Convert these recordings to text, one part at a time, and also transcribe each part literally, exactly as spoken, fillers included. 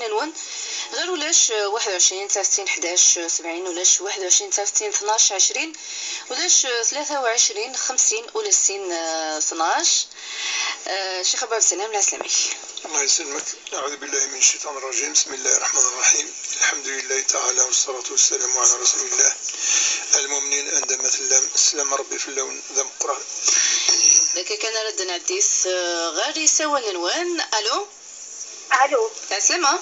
نون. غير ولاش، آه، واحد وعشرين تسعين حداش سبعين، ولاش واحد وعشرين تسعين اثناش عشرين، ولاش، آه، ثلاثة وعشرين خمسين، ولا سين، آه، اثناش. آه، شيخ أبو عبد السلام، العسلامة. الله يسلمك. أعوذ بالله من الشيطان الرجيم. بسم الله الرحمن الرحيم. الحمد لله تعالى والصلاة والسلام على رسول الله. المؤمنين عندما تلام. السلام ربي في اللون ذا مقران. ذاك كان رد نعديس، آه، غير يسوى ننوان. ألو؟ ألو. عسلامة.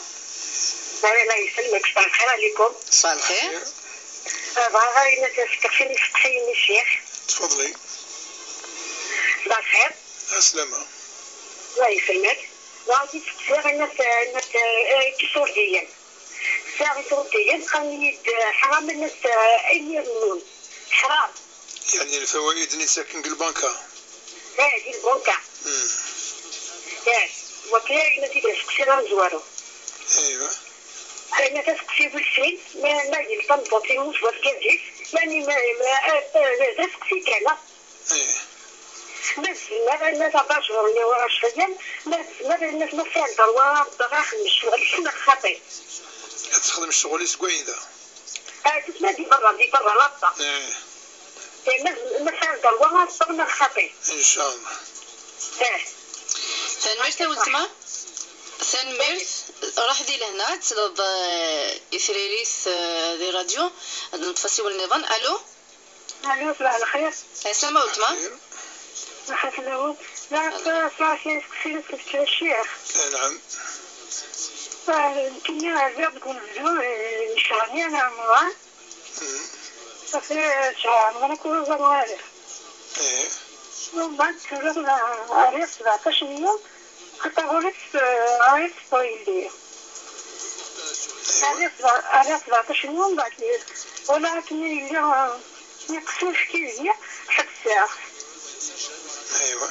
الله يسلمك، صباح الخير عليكم. صباح الخير. آه، بغا غير نسقسي، نسقسي الشيخ. تفضلي. صباح الخير. عسلامة. الله يسلمك. بغيت نسقسي غير الناس، الناس، آه، كيصور ديال. ساعة صور ديال، خليت، آه، حرام الناس، آه، أي النون. حرام. يعني الفوائد اللي تسكن البنكة. ايه، ديال البنكة. مم. ايه، وكاين اللي تيدير سكسي غير مزوارو. ايوا. انا تسقسي بالسين، ما، ما يلقى مضبوطين مش بزاف، يعني ما، ما، آه، آه، لا، تسقسي كان. ايه. ما زلنا غير الناس أربع شهور اللي ورا شوية، ما زلنا غير الناس ما فيها الدروا، باغا خمس شهور، شنو خاطي. تخدم الشغل يسكوين ذا. آه، تسمى دي برا، دي برا، لا بطا. ايه. إيه، ما، ما فيها الدروا، ما صرنا خاطي. إن شاء الله. ايه. تنميرت ولتما؟ تنميرت، روح دي لهنا، تسلط، آه، إثريريث، آه، دي راديو، نطفسي والنظام. ألو؟ ألو، صباح الخير. عسلامة ولتما؟ صحة الأول. لا، صافي، سقسيت الشيخ. آه، نعم. آه، كنا عزاب قلزو، آه، شهرين رمضان. مم. صافي، شهر رمضان كله زمان عليه. إيه. ومن بعد تزوجنا عليه سبعطاش يوم، حتى غريب، آه، غريب طويل ليا. إيوا. عليه سبع-، عليه سبعطاش يوم بعد ليه. ولا كني يقصوش كي هي حبسها. إيوا.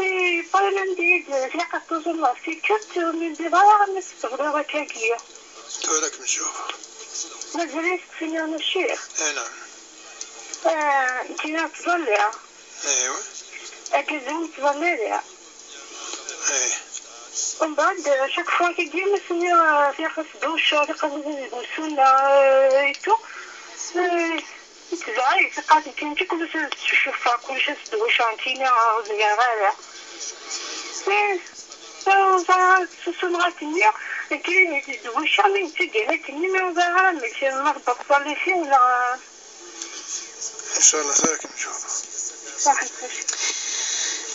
إي، بابا ندير، في قطوز الله في كت، من دي بابا نستغرب كاكية. تورك نشوف. مازال يسقسيني أنا الشيخ. إي نعم. آه، كي نتظلها. إيوا. أكيد نتظلها. إيه. ومن بعد، chaque fois كي دير مسمية فيها خاص دوشة، هذه قبل نسونا، إيتو. إيه، تزعي، تقاتل، كي نجي كل شيء تشوفها، كل شيء تدوشة، نتينا، زيارة. إيه، إيه، وزعي، سوسو مغاتنيا، كي نجي دوشة، من تجي هناك، نينا، وزعي، ماشي، ما بطلي شي، ولا. إن شاء الله، ذاك إن شاء الله. صح، صح.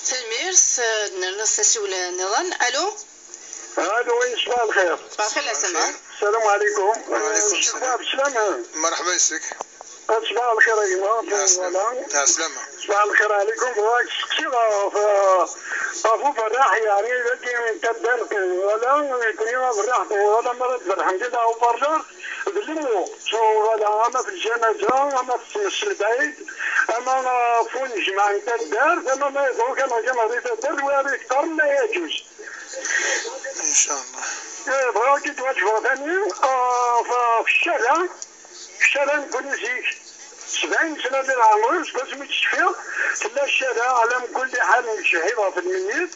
تنميرت، آه، نرنس تسولة نظن. ألو؟ ألو، وين، صباح الخير. صباح الخير، لا سمع. السلام عليكم. وعليكم السلام. شباب، سلامة. مرحبا يسك. صباح الخير يا جماعة. عسلامة. عسلامة. صباح الخير عليكم. بغيت نسقسي، آه، ف-، آه، فو فراح، يعني، إذا كان تدرت ولا يكون يوم فراح ولا مرض فرحان كده أو برجر. بلمو، شو هذا، أما في الجنازة، أما في السمس البعيد، أما فون جمع نتا الدار، أما ما يدعو كما كان ريت الدار، وهذا يكثر لا يجوز. إن شاء الله. إيه، بغاو كي تواجهوا ثاني، آه، ف-، في الشارع، في الشارع نقول لك، سبعين سنة اللي عمرو، باش ما تشفي، تلا الشارع، على كل حال، شهيدة في الميت.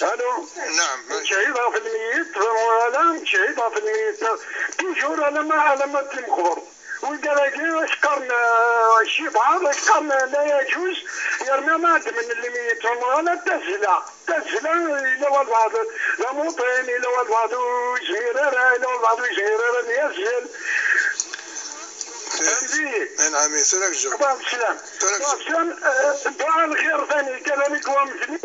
ألو؟ نعم. شهيدة في الميت، فوالا، شهيدة في الميت. توجور على ما، على ما تمخبر. والقراقي واش قرن، آه، الشيطان واش قرن لا يجوز يرمى ما عند من اللي ميت، فوالا، تزلة. تزلة إلا والبعض، لا موطين إلا والبعض، وزميرة إلا والبعض، وزميرة يزل. فهمتي؟ نعم، يسلمك الجو. صباح السلام. تبارك صباح الله. السلام. آه، دعاء الخير ثاني كذلك ومثلي.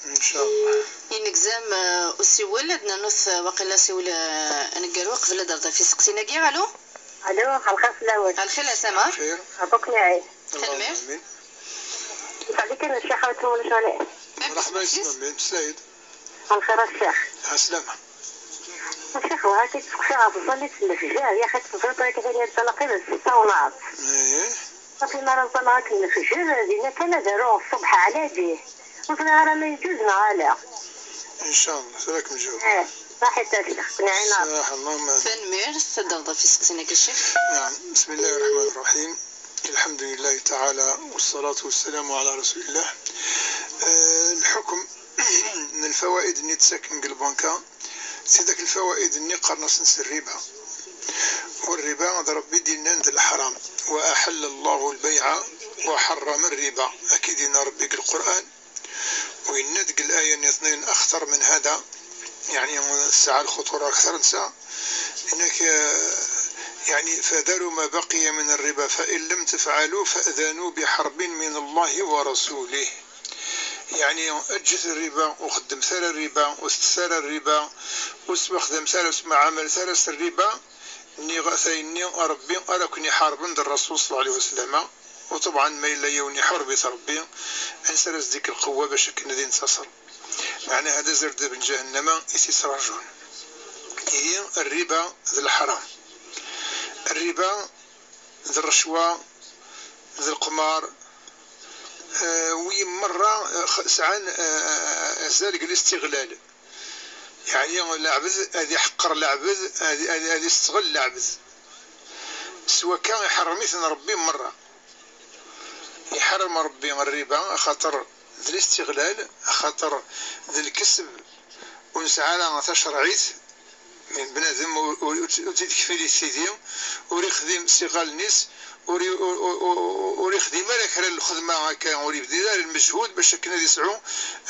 إن شاء الله. إنكزام، آه، أسيول، أدنى نوث، آه، واقيلا سيول، آه، نقر وقف لدرجة في سقسينا كي. ألو؟ ألو، الخير في الأول. الخير يا سما. خير. عطوك نعي. اللهم تنمير. آمين. صديقي الشيخ، أنتم ولا شغلين؟ مرحبا يسلم بنت سعيد. الخير الشيخ. عسلامة. الشيخ، وهاكي تسقسي غا الظل يتسلف جاه، يا أخي تفضل طريق ثانية تسلقي من ستة ونص. إيه. صافي، ما راه نظن هاك الفجر، دينا كان دارو الصبح على بيه. وفي نهار ما يجوز نهار لا. إن شاء الله، سلاك مجهول. إيه، صحيت الشيخ، نعينا. صح، اللهم آمين. تنمير، تدغض في سقسينك الشيخ. نعم، بسم الله الرحمن الرحيم. الحمد لله تعالى والصلاة والسلام على رسول الله. آه، الحكم من الفوائد اللي تسكن البنكة Si dak lfawaid-nni qqaren-as-n s rriba. Wa rriba, d rebbi i d-innan d lḥram. Wa aḥalla llahu lbayɛa wa ḥarrama rriba. Akka i d-inna rebbi g lqur'an. Wa inna-d g laya-nni ttnayn axtar min hada, yaɛni tesɛa lxutura aktar n ta. Inna-k, yaɛni, fadaru ma baqiya min rriba fa in lam tafɛalu fa'danu bi ḥarbin min llah wa rasulih. Yaɛni, ǧǧet rriba, ur xeddmet ara rriba, ur tettet ara rriba, ur teswaxdamet ara, ur tesmɛamalet ara s rriba. Nniɣ-at ayenni, rebbi ara ken-iḥarben d rrasul ṣalla llahu ɛalayhi wa sallam. U ṭebɛan ma yella yiwen iḥurb-it rebbi, ansa ara s-d-ikk lqewwa bac akken ad intaṣer? Meɛna hada d azerdeb n ǧahannama i t-ittrajun. Ihi, rriba d lḥram. Rriba d rracwa, d lqmar, eh, wi merra, eh, sɛan, eh, azal g listiɣlal. Yeɛni, lɛebd ad iḥeqqer lɛebd, ad, ad, ad isteɣl lɛebd. S wakka, iḥerrem-iten rebbi merra. Iḥerrem rebbi rriba, axaṭer d listiɣlal, axaṭer d lkesb ur nesɛi ara tacerɛit. Bnadem ur, ur, ur, ur t-id-kfil i tidi, ur ixdim s iɣallen-is, ur i-, ur, ur, ur, ur ixdim ara kra n lxedma akka, ur ibdid ara lmejhud bac akken ad isɛu,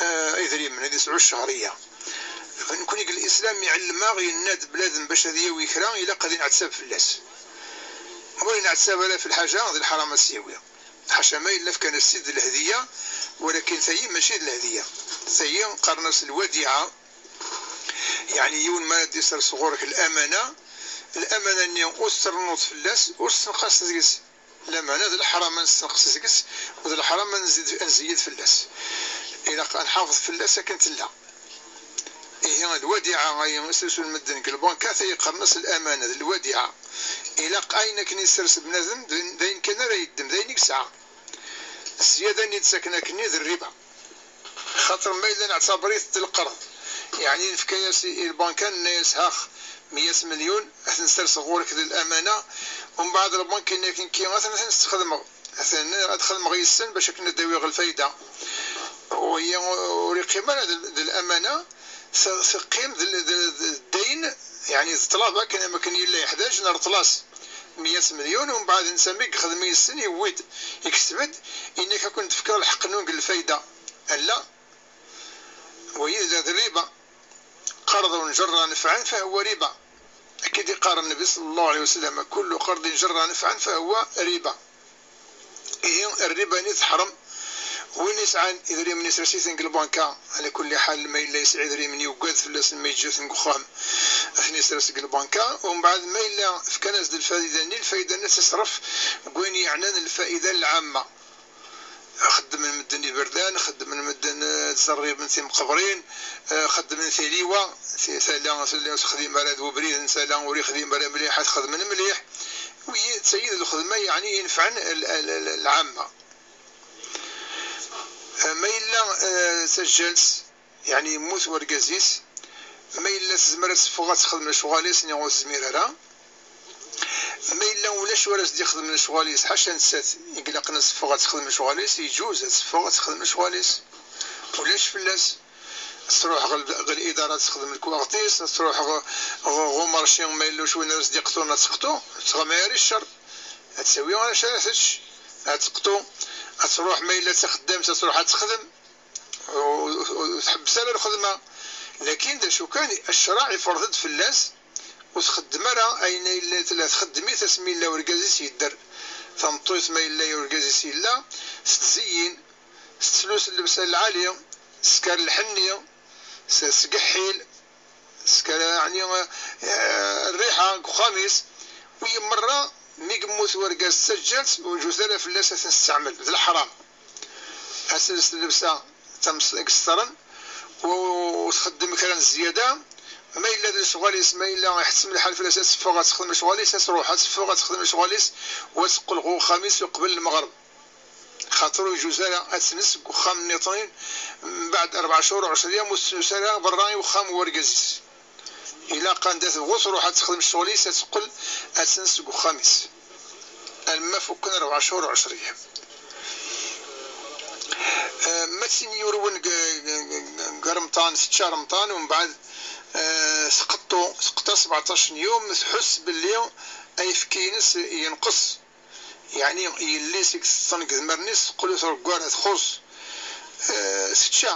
eh, idrimen, ad isɛu ccehriya. Nekni g lislam iɛellem-aɣ, yenna-d bnadem bac ad yawi kra ilaq ad inɛettab fell-as. Ma ur inɛettab ara f lḥaǧa, d lḥaram ad s-yawi. Ḥaca ma yella fkan-as-tt-id d lhediyya, walakin tayi mačči d lhediyya. Tayi qqaren-as lwadiɛa. Yeɛni, yiwen mi ara d-isers ɣur-k lamana, lamana-nni ur tetternuḍ fell-as, ur tessenqaseḍ deg-s. Lamana d leḥram ad nessenqes deg-s, u d leḥram ad nzid, ad nzeyyed fell-as. Ilaq ad nḥafeḍ fell-as akken tella. Ihi, lwadiɛa, ayen i s-usun medden deg lbanka, tayi qqaren-as lamana, d lwadiɛa. Ilaq ayen akken isers bnadem, d, d ayen kan ara yeddem, d ayen i yesɛa. Zzyada-nni d-ttaken akkenni d rriba. Xaṭer ma yella neɛtaber-it d lqerḍ, yeɛni nefka-yas i, i lbanka, nenna-yas: "Hax, meyya milyun, ad ten-serseɣ ɣur-k d lamana", umbeɛd lbank yenna-yak: "Nekki ad ten, ad ten-sxedmeɣ, ad ten, ad xedmeɣ yes-sen bac akken ad d-awiɣ lfayda." Wagi ur iqqim ara d, d lamana, t-, teqqim d, d, d, d ddayn, yeɛni d ṭṭlaba kan, am akken yella yeḥdac, nerṭel-as meyya milyun, umbeɛd netta mi yexdem yes-sen, yewwi-d, yekseb-d, yenna-k: "Ad ken-d-fkeɣ lḥeqq-nwen deg lfayda." Ala, wagi d, d rriba. قرض جر نفعا فهو ربا. Akka i d-iqqar Nnbi ṣalla Llahu ɛalayhi wa sallam: "كل قرض جر نفعا فهو ربا." Ihi, rriba-nni teḥrem. Win isɛan idrimen isers-iten deg lbanka, ɛla kulli ḥal, ma yella yesɛa idrimen, yuggad fell-asen ma yeǧǧa-ten deg uxxam, ad ten-isers deg lbanka, umbeɛd ma yella fkan-as-d lfayda-nni, lfayda-nni ad tt-iṣref deg wayen yeɛnan lfayda lɛamma. Xeddmen medden iberdan, xeddmen medden, eh, ttẓerriben timqebrin, eh, xeddmen tiliwa, ti-, tala, tala ur texdim ara d ubrid, n tala ur ixdim ara mliḥ, ad t-xedmen mliḥ. Wi, tayi d lxedma, yeɛni, inefɛen l-, l-, l-, lɛamma. Eh, ma yella, eh, tajjalt, yeɛni yemmut wergaz-is, ma yella tezmer ad teffeɣ ad texdem lecɣal-is, niɣ ur tezmir ara, ma yella ulac wara s-d-ixdem lecɣal-is, ḥaca nettat i ilaqen ad teffeɣ ad texdem lecɣal-is, iǧuz ad teffeɣ ad texdem lecɣal-is. Ulac fell-as. Ad truḥ ɣer, ɣer lidara ad texdem lekwaɣt-is, ad truḥ ɣer, ɣer, ɣer umarci, ma yella ulac win ara s-d-iqṭun ad teqṭu, teɣmayar i ccer. Ad tawi acu ara tečč, ad teqṭu, ad truḥ ma yella d taxeddamt, ad truḥ ad texdem. Ur, ur, ur tḥebbes ara lxedma. Lakin d acu kan, ccreɛ ifreḍ-d fell-as, ur txeddem ara ayen ay yella tella txeddem-it asmi yella urgaz-is yedder. Tameṭṭut ma yella urgaz-is yella, tettẓeyyin, tettlus llebsa n lɛali, tesker lḥenni, s-, tesgeḥḥil, tesker, yeɛni, eh, rriḥa deg uxxam-is. Wi merra, mi yemmut urgaz d tajjalt, ur ǧǧut ara fell-as ad ten-testeɛmel, d leḥram. Ad tels llebsa tams-, deg iseṭṭren, u, u txeddem kra n zzyada. Ma yella d lecɣal-is, ma yella iḥettem lḥal fell-as ad teffeɣ ad texdem lecɣal-is, ad truḥ ad teffeɣ ad texdem lecɣal-is, u ad teqqel ɣer uxxam-is uqbel lmeɣreb. Xaṭer ur iǧuz ara ad tens deg uxxam nniṭnin, mbeɛd rebɛa cchur u ɛecr yam ur tettnus ara berra i uxxam n urgaz-is. Ilaq anda tebɣu truḥ ad texdem ccɣel-is, ad teqqel ad tens deg uxxam-is. Alma fukken rebɛa cchur u ɛecr yam. Eh, ma d tin yurwen g, g, g, g Remḍan, tečča Remḍan, umbeɛd, eh, teqqel Teqṭa sebɛṭac n yum, tḥuss belli ayefki-ines yenqes. Yeɛni, yelli-s i iseṭṭen deg idmaren-is, teqqel-it ɣer tgara, txuṣṣ. Eh, tečča.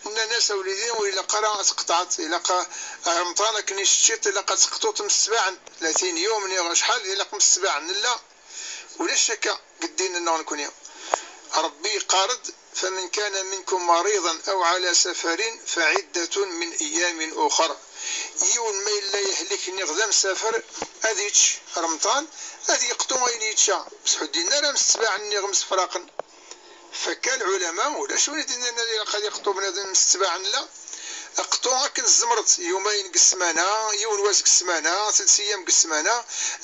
Nnan-as: "A wlidi, ur ilaq ara ad tqeṭɛeḍ, ilaq a, a Remḍan akken i teččiḍ, ilaq ad teqṭuḍ msebɛen, tlatin yum, niɣ acḥal, ilaq msebɛen." Nella, ulac akka deg ddin-nneɣ nekni. Ṛebbi yeqqar-d: "فمن كان منكم مريضا أو على سفر فعدة من أيام أخر." Yiwen ma yella yehlek niɣ d amsafer, ad yečč Remḍan, ad yeqṭu ayen yečča. Bṣeḥ ur d-yenni ara msebɛen niɣ msefraqen. Fakka lɛulama, ulac win i d-innan ilaq ad yeqṭu bnadem msebɛen, la. Qṭu akken tzemreḍ, yumayen deg ssmana, yiwen wass deg ssmana, telt iyam deg ssmana,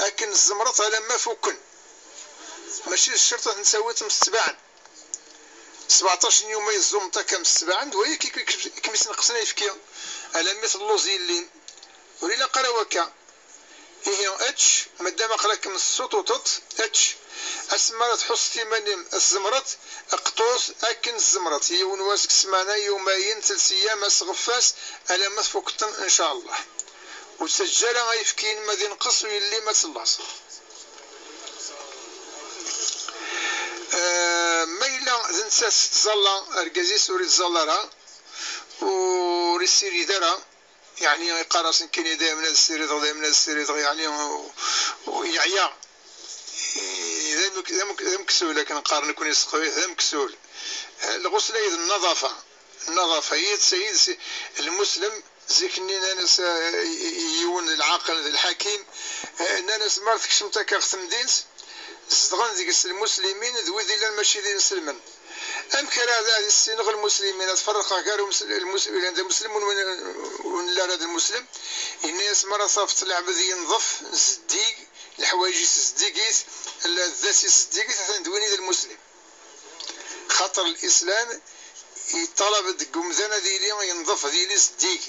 akken tzemreḍ alamma fukken. Mačči d ccerṭ ad ten-tawiḍ msebɛen. Sebɛṭac n yuma i tẓummeḍ akka msebɛen, d waya i k-, i k-, i kem-isneqsen ayefki, alammi telluẓ yelli-m. Ur ilaq ara wakka. Ihi, ečč, maddam aql-akem tessuṭuṭeḍ, ečč. Asmi ara tḥusseḍ iman-im tzemreḍ, qṭut akken tzemreḍ. Yiwen wass deg ssmana, yumayen, telt iyam, ass ɣef wass, alamma tfukkeḍ-ten, ncallah. Ur ttaǧǧa ara ayefki-inem ad inqes u yelli-m ad tellaẓ. Eh, ma yella d nettat tettẓalla, argaz-is ur ittẓalla ara, ur issirid ara, yeɛni, iqqar-asen nekkini daymen ad ssirideɣ, daymen ad ssirideɣ, yeɛni, u-, u-, yeɛya. I-, d amk-, d amk-, d ameksul, akken qqaren nekkni s teqbaylit, d ameksul. Eh, lɣusla i d nnaḍafa. Nnaḍafa, yid-s, yid-s, lmuslem, zik-nni nnan-as, eh, i-, i-, yiwen d lɛaqel, d lḥakim, eh, nnan-as: "Mi ara tkecmeḍ akka ɣer temdint, zedɣen deg-s lmuslimin d wid illan mačči d inselmen. Amek ara ad, ad issineɣ lmuslimin, ad ferrqeɣ gar umus-, lmus-, ilan d amuslem, win, win, win ur nelli ara d lmuslem?" Yenna-yas: "Mi ara tafeḍ lɛebd yenḍef, zeddig, leḥwayeǧ-is zeddigit, lla-, ddat-is zeddigit, atan d win i d lmuslim." Xaṭer lislam iṭalab deg umdan ad yili yenḍef, ad yili zeddig,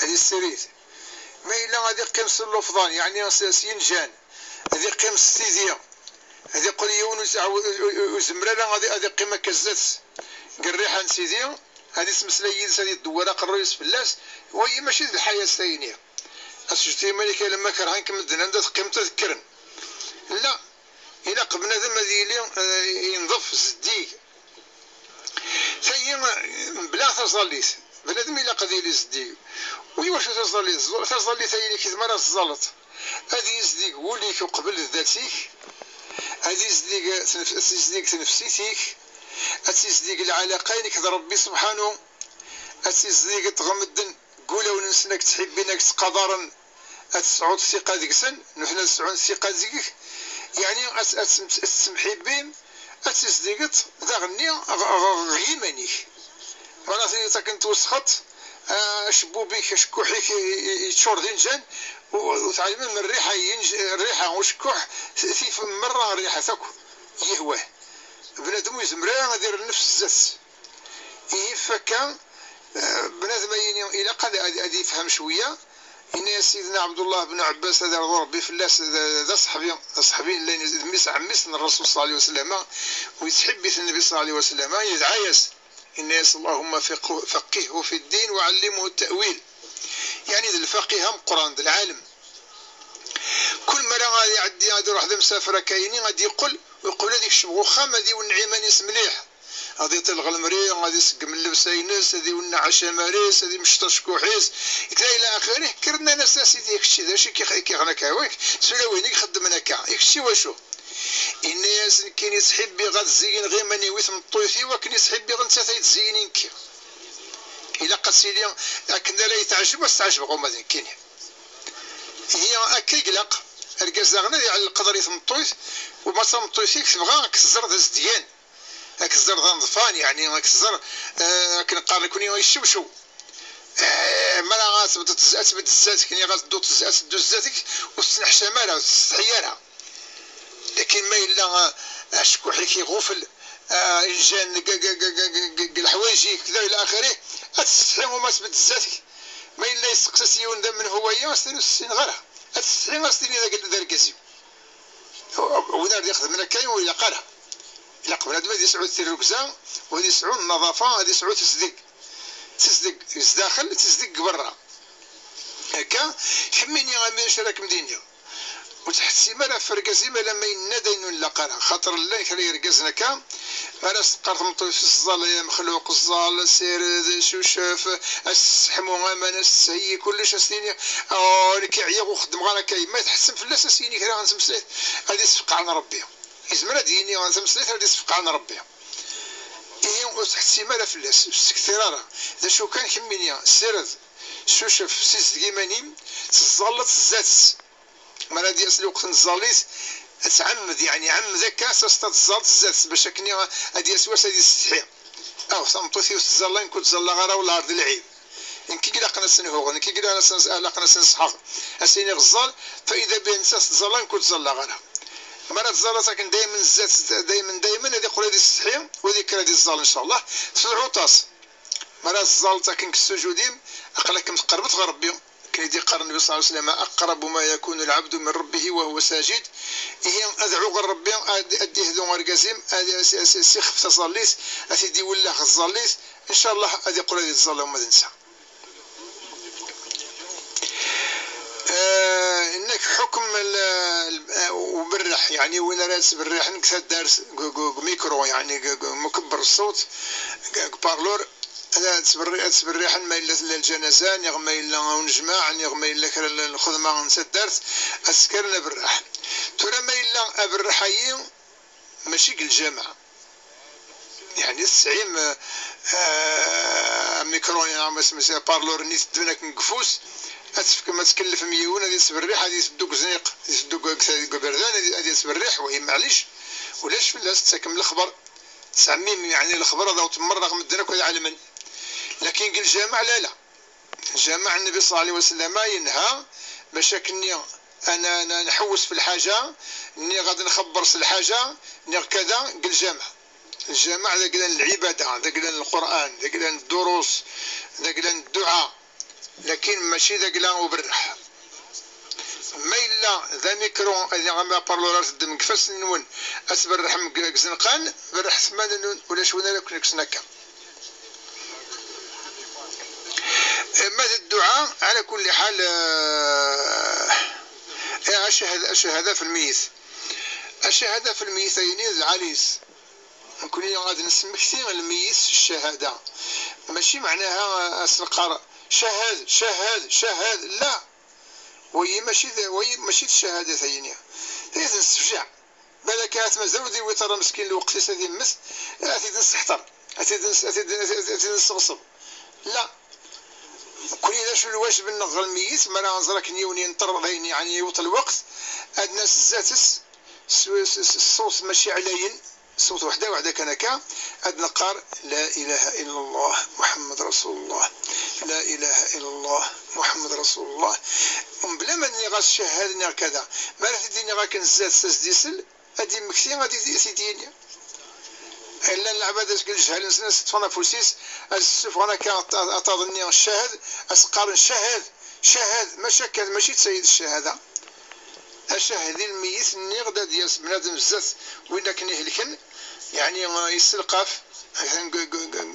ad issirid. Ma yella ad iqqim s llufḍan, yeɛni s, s yinjan, ad iqqim s tidi, ad iqqel yiwen ur, ur, ur, ur izemmer ara ad, ad iqqim akka zdat-s deg rriḥa n tidi, ad ittmeslay yid-s, ad iddewwer aqerruy-is fell-as, wayi mačči d lḥayat tayni. Ad teǧǧeḍ iman-ik alamma kerhen-k medden, anda teqqimeḍ ad kkren. La, ilaq bnadem ad yili, eh, yenḍef, zeddig. Tayi, eh, mebla taẓallit. Bnadem ilaq ad yili zeddig. U iwacu taẓallit? Taẓallit, tayi-nni, kif mi ara teẓẓalleḍ, ad yizdig wul-ik uqbel d dat-ik, ad yizdig tnef-, ad tizdig tnefsit-ik, ad tizdig lɛalaqa-inek d Ṛebbi subḥanu, ad tizdig ɣer medden. Deg wulawen-nsen ad k-ttḥibbin, ad k-ttqadaren, ad tesɛuḍ ssiqa deg-sen, nutni ad sɛun ssiqa deg-k. Yeɛni ad, ad, ad tettemḥibbim, ad tizdigeḍ daɣenni ɣ-, ɣ-, ɣ yiman-ik. Mi ara tiliḍ akken twesxeḍ, ah, acebbub-ik, acekkuḥ-ik i, i, i, yeččur d injan, u, u tɛelmeḍ rriḥa n yinj-, rriḥa n ucekkuḥ tif merra rriḥa-t akk, yihwa-t. Bnadem ur yezmer ara ad irr nnefs zdat-s. Ihi, f akka, eh, bnadem ayini ilaq ad, ad, ad ifhem cwiya. Yenna-yas Sidna Ɛebdullah ben Ɛebbas, ad irḍu Ṛebbi fell-as, d, d aṣeḥbi, d aṣeḥbi n llan d mmi-s n ɛemmi-s n Ṛṛasul ṣalla Llahu ɛalayhi wa sallam, u yettḥibbit Nnbi ṣalla Llahu ɛalayhi wa sallam, yedɛa-yas, yenna-yas: "Allahumma fiqhu-, faqqihhu fi ddin wa ɛallimhu tta'wil." Yeɛni d lfaqih ameqqran, d lɛalem. Kul mi ara ad iɛeddi, ad iruḥ d amsafer akka-yini, ad yeqqel, u yeqqel ad ikcem ɣer uxxam, ad iwenneɛ iman-is mliḥ. Ad iṭil ɣer lemri, ad iseggem llebsa-ines, ad iwenneɛ acamar-is, ad imecceṭ acekkuḥ-is, kda ila axirih. Kker, nnan-as: "A sidi, a kečči, d acu i k-, i k-iɣen akka? Wak, d tulawin i ixeddmen akka, i kečči wacu?" Inna-yas: "Nekkini ttḥibbiɣ ad zziyineɣ iman-iw i tmeṭṭuyt-iw akken i ttḥibbiɣ nettat ay d-tziyyin i nekki. Ilaq ad tili akken ara yi-teɛjeb, ad s-ɛejbeɣ uma d nekkini." Ihi akka i ilaq. Argaz daɣen ad iɛell lqedr i tmeṭṭuyt, u ma d tameṭṭuyt-ik tebɣa ad k-tẓer d azedgan, ad k-tẓer d aneḍfan, yeɛni ad k-tẓer, eh, akken qqaren nekkni, yeččewcew. Eh, mi ara ad tbedd, ad tbedd zdat-k, niɣ ad teddu, ad teddu zdat-k, ur tettneḥcam ara, ur tettsetḥi ara. Lakin ma yella, ah, acekkuḥ-ik iɣufel, ah, injan deg, deg, deg leḥwayeǧ-ik, kda ila axirih, ad tsetḥi uma tbedd zdat-k. Ma yella yesteqsa-tt yiwen d amenhu waya, ad s-tini ur ssineɣ ara. Ad tsetḥi, ad s-tini d ag-, d argaz-iw. Win ara d-ixedmen akka, ur ilaq ara. Ilaq bnadem ad yesɛu tirrugza, u ad yesɛu nnaḍafa, ad yesɛu tizdeg. Tizdeg zdaxel, tizdeg deg berra. Akka kemmini a mi acu ara kem-d-iniɣ. Ur ttḥettim ara f urgaz-im alamma inna-d ayen ur nlaq ara, xaṭer llan kra irgazen akka, mi ara s-teqqar tmeṭṭut-is ẓẓal ya mexluq, ẓẓal, sired, cucef, a s-tesseḥmu aman, a s-tesheyyi kullec, a s-tini, oh, nekk ɛyiɣ ur xeddmeɣ ara akka. Ma tḥettem fell-as, a s-yini kra n tmeslayt, ad isfeqɛen Rebbi. Izmer ad d-yini tameslayt ara d-isfeqɛen Rebbi. Ihi ur ttḥettim ara fell-as, ur s-ttkettir ara. D acu kan, kemmini sired, cucef, sizdeg iman-im, tẓẓalleḍ zdat-s. Mi ara d-yas lweqt n tẓallit, ad tɛemmed, yeɛni ɛemmed akka, s as-teẓẓalleḍ zdat-s, bac akken ad d-yas wass ad yessetḥi. Aw, tameṭṭut-iw tẓalla, nekk ur ttẓallaɣ ara, wellah ar d lɛib. Nekk i ilaqen ad s-nhuɣ, nekk i ilaqen ad s-, ilaqen ad s-nṣḥeɣ. A s-iniɣ ẓẓal, fa ida biha nettat tẓalla, nekk ur ttẓallaɣ ara. Mi ara tẓalleḍ akken daymen zdat-s, daymen, daymen ad iqqel ad yessetḥi, u ad yekker ad iẓẓal, ncallah, tḍɛuḍ-as. Mi ara tẓalleḍ akken deg ssujud-im, aql-akem tqerrbeḍ ɣer Rebbi. Akken i d-iqqar Nnbi ṣalla Llahu ɛalayhi wa sallam: "أقرب ما يكون العبد من ربه وهو ساجد." Ihi, adɛu ɣer Rebbi, ad, ad d-ihdu urgaz-im, ad, as, as, as ixef taẓallit, ad t-id-iwelleh ɣer tẓallit, ncallah ad iqqel ad ittẓalla uma d netta. Eh, inna-k ḥukm l-, l-, eh, uberreḥ, yeɛni win ara yettberriḥen deg taddart, deg, deg, deg mikru, yeɛni deg, deg mukebber ṣṣut, deg, deg parlor, ad ttberri-, ad ttberriḥen ma yella tella ljanaza, niɣ ma yella unejmaɛ, niɣ ma yella kra n lxedma n taddart, ad skren aberreḥ. Tura ma yella aberreḥ-ayi mačči deg lǧameɛ, yeɛni tesɛim, eh, amikru, neɣ ma smis parlor-nni teddun akken deg ufus, ad tefkem, ad tkellfem yiwen ad yettberriḥ, ad iteddu deg uzniq, ad iteddu deg, deg, deg uberdan, ad, ad yettberriḥ, wahi maɛlic, ulac fell-as, tettakem lexber. Tettɛemmim, yeɛni, lexber ad awen-t-merreɣ medden akk ad ɛelmen. Lakin deg lǧameɛ, la, la. Lǧameɛ, Nnbi ṣalla Llahu ɛalayhi wa sallam yenha bac akken-nni ad n-, ad n-, ad nḥewwes f lḥaǧa, niɣ ad nxebber s lḥaǧa, niɣ kada, deg lǧameɛ. Lǧameɛ d agla n lɛibada, d agla n Lqur'an, d agla n ddurus, d agla n dduɛa. Lakin mačči d agla uberreḥ. Ma yella d amikru, ad yaɣ ama parlor ar teddem deg ifassen-nwen, ad tberrḥem deg, deg izenqan, berrḥet iman-nwen, ulac win ara ken-ikksen akka. Ma d dduɛa, ɛla kulli ḥal, eh, eh, acahad-, acahada f lmeyit. Acahada f lmeyit, ayni d lɛali-s. Nekni ad nesmekti lmeyit s ccahada. Mačči meɛnaha ad s-neqqar cahad, cahad, cahad, la. Wayi mačči d, wayi mačči d ccahadat ayni. Tayet nessefjaɛ. Balak ahat mazal ur d-iwwiḍ ara meskin lweqt-is ad immet, ad t-id-nesseḥter, ad t-id-nes-, ad t-id-, ad t-id-nesseɣṣeb. La. Nekni d acu lwajeb-nneɣ ɣer lmeyyit, mi ara nẓer akken yiwen yenṭer dayen, yeɛni yewweḍ lweqt, ad nas zdat-s s, s, s, ṣṣut mačči ɛlayen, ṣṣut weḥda weḥda kan akka, ad neqqar: "La ilaha illa Llah, Muḥemmed Rasul Llah. La ilaha illa Llah, Muḥemmed Rasul Llah." Mebla ma nniɣ-as cahad, nniɣ kada. Mi ara t-id-iniɣ akken zdat-s, ad s-d-isel, ad d-immekti, ad t-id-, ad t-id-yini. Llan leɛbad azg lejhal-nsen, ad s-ṭṭfen afus-is, ad s-ssufɣen akka aṭ-, aṭ-, aṭṭaḍ-nni ccahad, ad s-qqaren: "Cahad, cahad", mačči akka, mačči d tayi d ccahada. Acahad i lmeyyit, nniɣ-d ad d-yas bnadem zdat win akken ihelken, yeɛni, eh, yesselqaf, atan g-, g-, g-,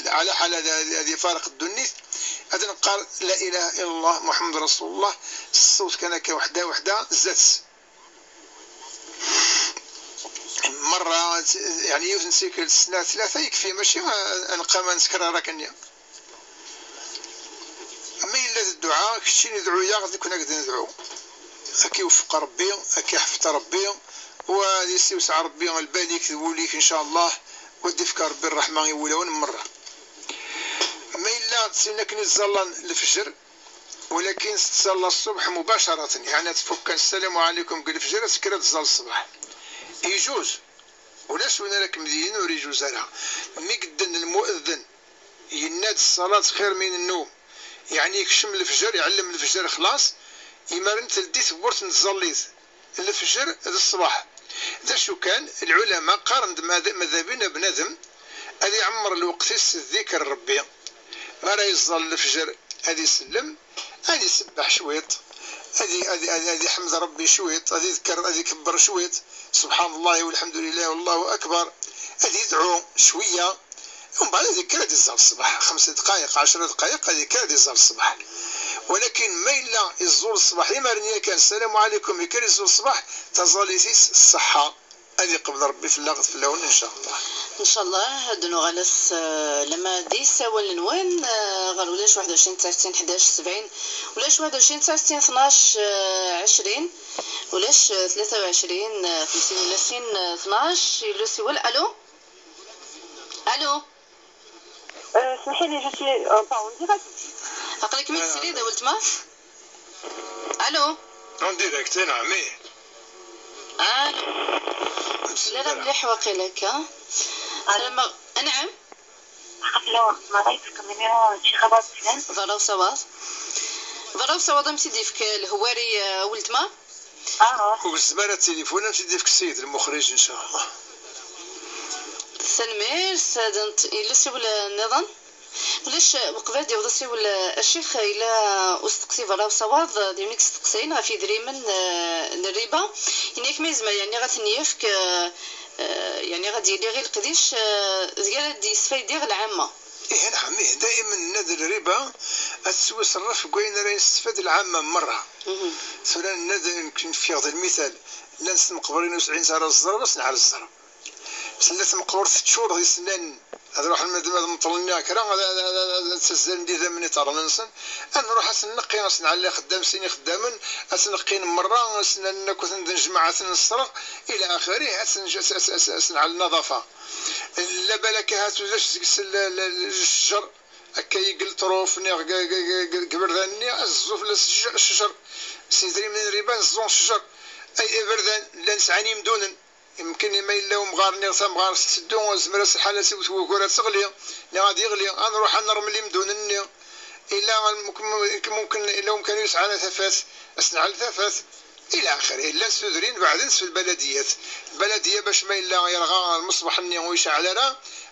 g-, ɛla ḥal ad, ad, ad ifarq ddunit, ad neqqar: "La ilaha illa Llah, Muḥemmed Rasul Llah", s ṣṣut kan akka, weḥda, weḥda, zdat-s. Merra, yeɛni, yiwet n tikkelt, snat, tlata, yekfi, mačči a, a neqqim a nettkrar akkenni. Ma yella d dduɛa, keččini dɛu-yaɣ, d nekkni a k-d-nedɛu. A k-iweffeq Rebbi, a k-iḥfeḍ Rebbi, u ad isiwseɛ Rebbi lbal-ik d wul-ik, ncallah, u ad d-ifk Rebbi ṛṛeḥma i wulawen merra. Ma yella d tin akken i ttẓallan lefjer, walakin tettẓalla ṣṣbeḥ mubacaratan, yeɛni ad tfukk kan ssalamu ɛalaykum deg lefjer, ad tekker ad tẓall ṣṣbeḥ. Ijuz, ulac win ara kem-d-yinin ur ijuz ara. Mi yedden lmu'eddin, yenna-d: "Ṣṣalat xir min nnum", yeɛni yekcem lefjer, iɛellem lefjer xlaṣ, imaren teldi tewwurt n tẓallit. Lefjer d ṣṣbeḥ. D acu kan, lɛulama qqaren-d ma d, ma d abin a bnadem ad iɛemmer lweqt-is s ddikr n Rebbi. Mi ara iẓẓal lefjer, ad isellem, ad isebbeḥ cwiṭ, ad i, ad i, ad i, ad iḥmed Rebbi cwiṭ, ad idker, ad ikebber cwiṭ, subḥan Llah walḥamdu lillah wallahu akbar, ad idɛu cwiyya. Umbeɛd ad ikker ad iẓẓal ṣṣbeḥ, xemsa dqayeq, ɛecra dqayeq, ad ikker ad iẓẓal ṣṣbeḥ. Walakin ma yella iẓẓul ṣṣbaḥ imaren yakan, ssalamu ɛalaykum, yakan iẓẓul ṣṣbaḥ, taẓallit-is ṣṣeḥḥa. Ad iqbel Ṛebbi fell-aɣ d fell-awen, in ca Llah. In ca Llah, ad nuɣal ass, eh, lama d isawalen-nwen, eh, ɣer ulac waḥed uɛecrin tesɛa settin ḥdac sebɛin, ulac waḥed uɛecrin tesɛa settin tnac, eh, ɛecrin, ulac, eh, tlata uɛecrin, eh, xemsin ula sin, eh, tnac, yella usiwel. Alu? Alu? Euh, اسمحي لي، je suis, euh, pas en direct. Aql-ik mi tesliḍ a weltma? Alu? En direct, anɛam, ih. Alu? Ur nesli ara mliḥ waqila akka. Alu? Salama, anɛam? Aql-aɣ, ma rayt tkellmem, ci xabar flan? Ḍarra usawaḍ. Ḍarra usawaḍ a m-t-id-ifk lhwari, a weltma? Ur gezzem ara tilifun, a m-t-id-ifk ssayed lmuxrij, in ca Llah. Tanemmirt. Ad nt-, yella usiwel nniḍen? Ulac, uqbel ad d-yaweḍ usiwel, a ccix, yella usteqsi ḍarra usawaḍ, d win i yesteqsayen ɣef yidrimen, eh, n rriba. Ini-ak ma yezmer, yeɛni, ad ten-yefk, eh, eh, yeɛni, ad yili ɣer leqdic, eh, deg ara d-yesfaydi ɣer lɛamma. Ih, anɛam, ih, daymen nenna-d rriba ad tettwaṣerref deg wayen ara yestefad lɛamma merra. Mhm. Tura nenna-d, nekk nefk-aɣ-d lmital, llan s tmeqburin ur sɛin ara ẓẓerb, ad sen-ɛal ẓẓerb. Tella tmeqburt teččur d isennanen, ad ruḥen madam ad meṭlen nniɣ kra, ad, ad, ad, ad, ad ttazzalen d idammen iṭerren-nsen, ad nruḥ ad sen-neqqi, ad sen-ɛalli ixeddam sin ixeddamen, ad sen-neqqin merra, isennanen akk ad ten-d-nejmeɛ, ad ten-nesreɣ, ila axirih, ad sen-, ad, ad, ad, ad sen-ɛal nnaḍafa. Illa balak ahat ulac deg-s l-, l-, l-, ccjer, akka i g leṭruf, niɣ g, g, g, g, g iberdan-nni, ad ẓẓu fell-as ccjer, ccjer. S idrimen n rriba, ad ẓẓun ccjer. Ay iberdan, llan sɛan imdunen. Imken i ma yella umɣar-nni ɣ tamɣart tetteddu, yezmer-as lḥal ad s-iwet wugur ad teɣli, niɣ ad yeɣli, ad nruḥ ad nermel imdunen-nni. Illa mumken, mumken, illa umkan ur yesɛi ara tafat, ad s-nɛell tafat. Ila axirih, llan s tudrin beɛden s lbaladiyat. Lbaladiya bac ma yella yerɣa lmeṣbaḥ-nni ur yecɛel ara,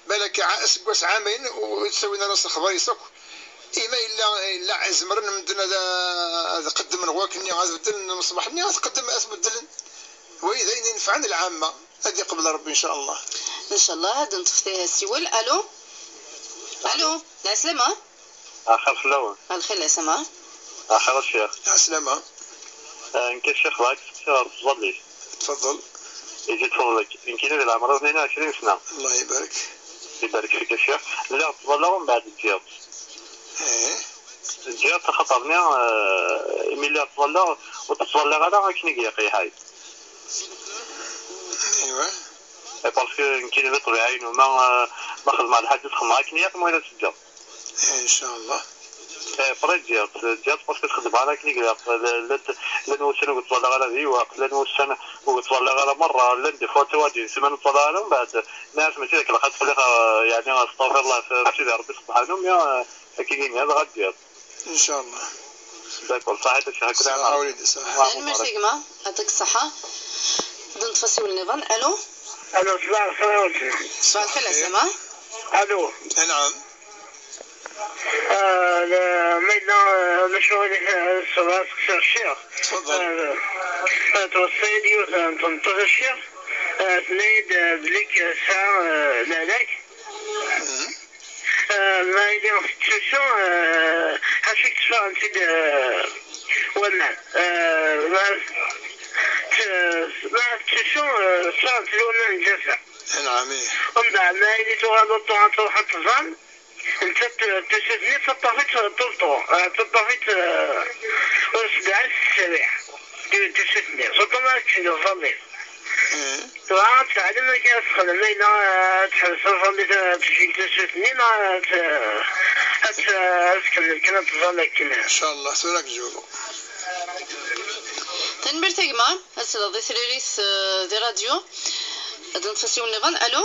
balak aseggas ɛamayen ur ttawin ara s lexbar-is akk. I ma yella, yella zemren medden ad, ad qeddmen ɣer wakkenni, ad beddlen lmeṣbaḥ-nni, ad qeddmen, ad t-beddlen. Wa d ayen inefɛen lɛamma. Ad iqbel Ṛebbi, in ca Llah. In ca Llah, ad neṭṭef asiwel. Alu? Alu? Lɛeslama? Axir fell-awen. Lxir, lɛeslama. Axir a ccix. Lɛeslama. Ah, nekk a ccix bɣiɣ ad k-steqsiɣ ɣer tẓallit. Tfaḍel. Ijji tfaḍel-ik. Nekkini di leɛmer-iw tnin u ɛecrin sna. Llah ibarek. Ibarek fik a ccix. Lliɣ ttẓallaɣ umbeɛd ǧǧiɣ-tt. Ih. Ǧǧiɣ-tt axaṭer-nni, ah, imi lliɣ ttẓallaɣ, ur tt-ttẓallaɣ ara akken i ilaq. Aywa. Eh, parce que nekkini d ṭṭbiɛa-inu, ma, eh, ma xedmeɣ lḥaǧa ad xedmeɣ akken i ilaq, ma ulac ad tt-ǧǧeɣ. Eh, in ca Llah. Eh, après ǧǧiɣ-tt, ǧǧiɣ-tt parce que txeddem ara akken i ilaq. Llan, llan wussan ur ttẓallaɣ ara di lweqt, llan wussan ur ttẓallaɣ ara merra, llan des fois ttawajin ssmana ur ttẓallaɣ ara, umbeɛd nniɣ-as mačči d akken ilaq ad ttẓallaɣ, eh, yeɛni, astaɣfirullah, f, f Sidi Ṛebbi subḥanu, mi, eh, akka i nniɣ, dɣa ǧǧiɣ-tt. In ca Llah. D'accord, ṣaḥit a ccix, akk laɛna. Ṣaḥa a wlidi, ṣaḥa. Tanemmirt a gma, yaɛṭik ṣṣeḥḥa. Ad neṭṭef asiwel nniḍen. Alu? Alu, ṣbaḥ lxir a weltma. Ṣbaḥ lxir, lɛeslama. Alu. Anɛam. Ah, la, ma yella, ah, d acu i, ah, ṣṣeḥḥa a ccix. Tfaḍel. Ah, ah, tweṣṣa-yi-d yiwet n tmeṭṭut a ccix. Ah, tenna-yi-d, ah, belli tesɛa, ah, lehlak. Mhm. Eh, ma yella tettusu, eh, ḥaca i k-tteffɣen-tt-id, eh, waman. Eh, ma t-, ma tettusu, eh, tteffɣen-tt-id waman n ǧafa. Anɛam, ih. Umbeɛd, ma yella tuɣaleḍ, tuɣaleḍ truḥeḍ tẓall, netta t-, tusut-nni tettaṭṭaf-itt tout le temps, eh, tettaṭṭaf-itt, eh, ur s-d-ɛad tettserriḥ. Tusut-nni, surtout ma ara kečč d tẓallit. Tura ad teɛlem amek ara texdem, ma yella ad teḥbes taẓallit, ad tejjeg tusut-nni, neɣ ad, ad, ad tkemmel kan ad tẓall akken. In ca Llah, tura ad k-ǧawbeɣ. Tanemmirt a gma, ad tesleḍ i tririt, eh, di radyu. Ad neṭṭef asiwel nniḍen. Alu?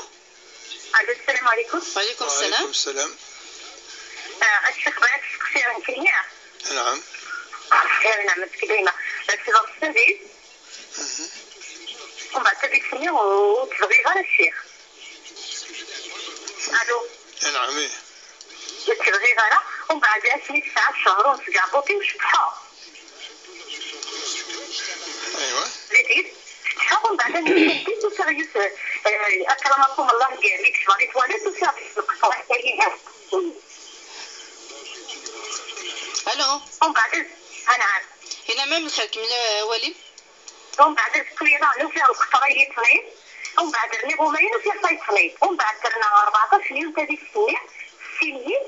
Alu, sslam ɛalaykum. Wa ɛalaykum sslam. Wa ɛalaykum sslam. Ah, a ccix, bɣiɣ ad k-steqsiɣ nekkini. Anɛam. Ah, ya nɛam, nekk dayma. Bɣiɣ ad k-steqsiɣ. Mhm. Umbeɛd tabigt-nni ur tt-bɣiɣ ara a ccix. Alu? Anɛam, ih. Ur tt-bɣiɣ ara, umbeɛd asmi tesɛa ccher ur nesgeɛbuṭ-iw ceṭṭḥeɣ. Aywa. Did-, ceṭṭḥeɣ umbeɛd asmi ur sɛiɣ yiwet, eh, akramakum Allah, deg, deg ccɣel i twaliḍ, ur sɛiɣ yiwet n lqeṭṭa. الو. ومن بعد، انا عارف. هنا ما من خير كمل والي. ومن بعد شويه راه نوفي القطره يتنيض. ومن بعد رني غومايين وفي صيتنيض. ومن بعد درنا أربعطاش يوم تادي السنه. السنين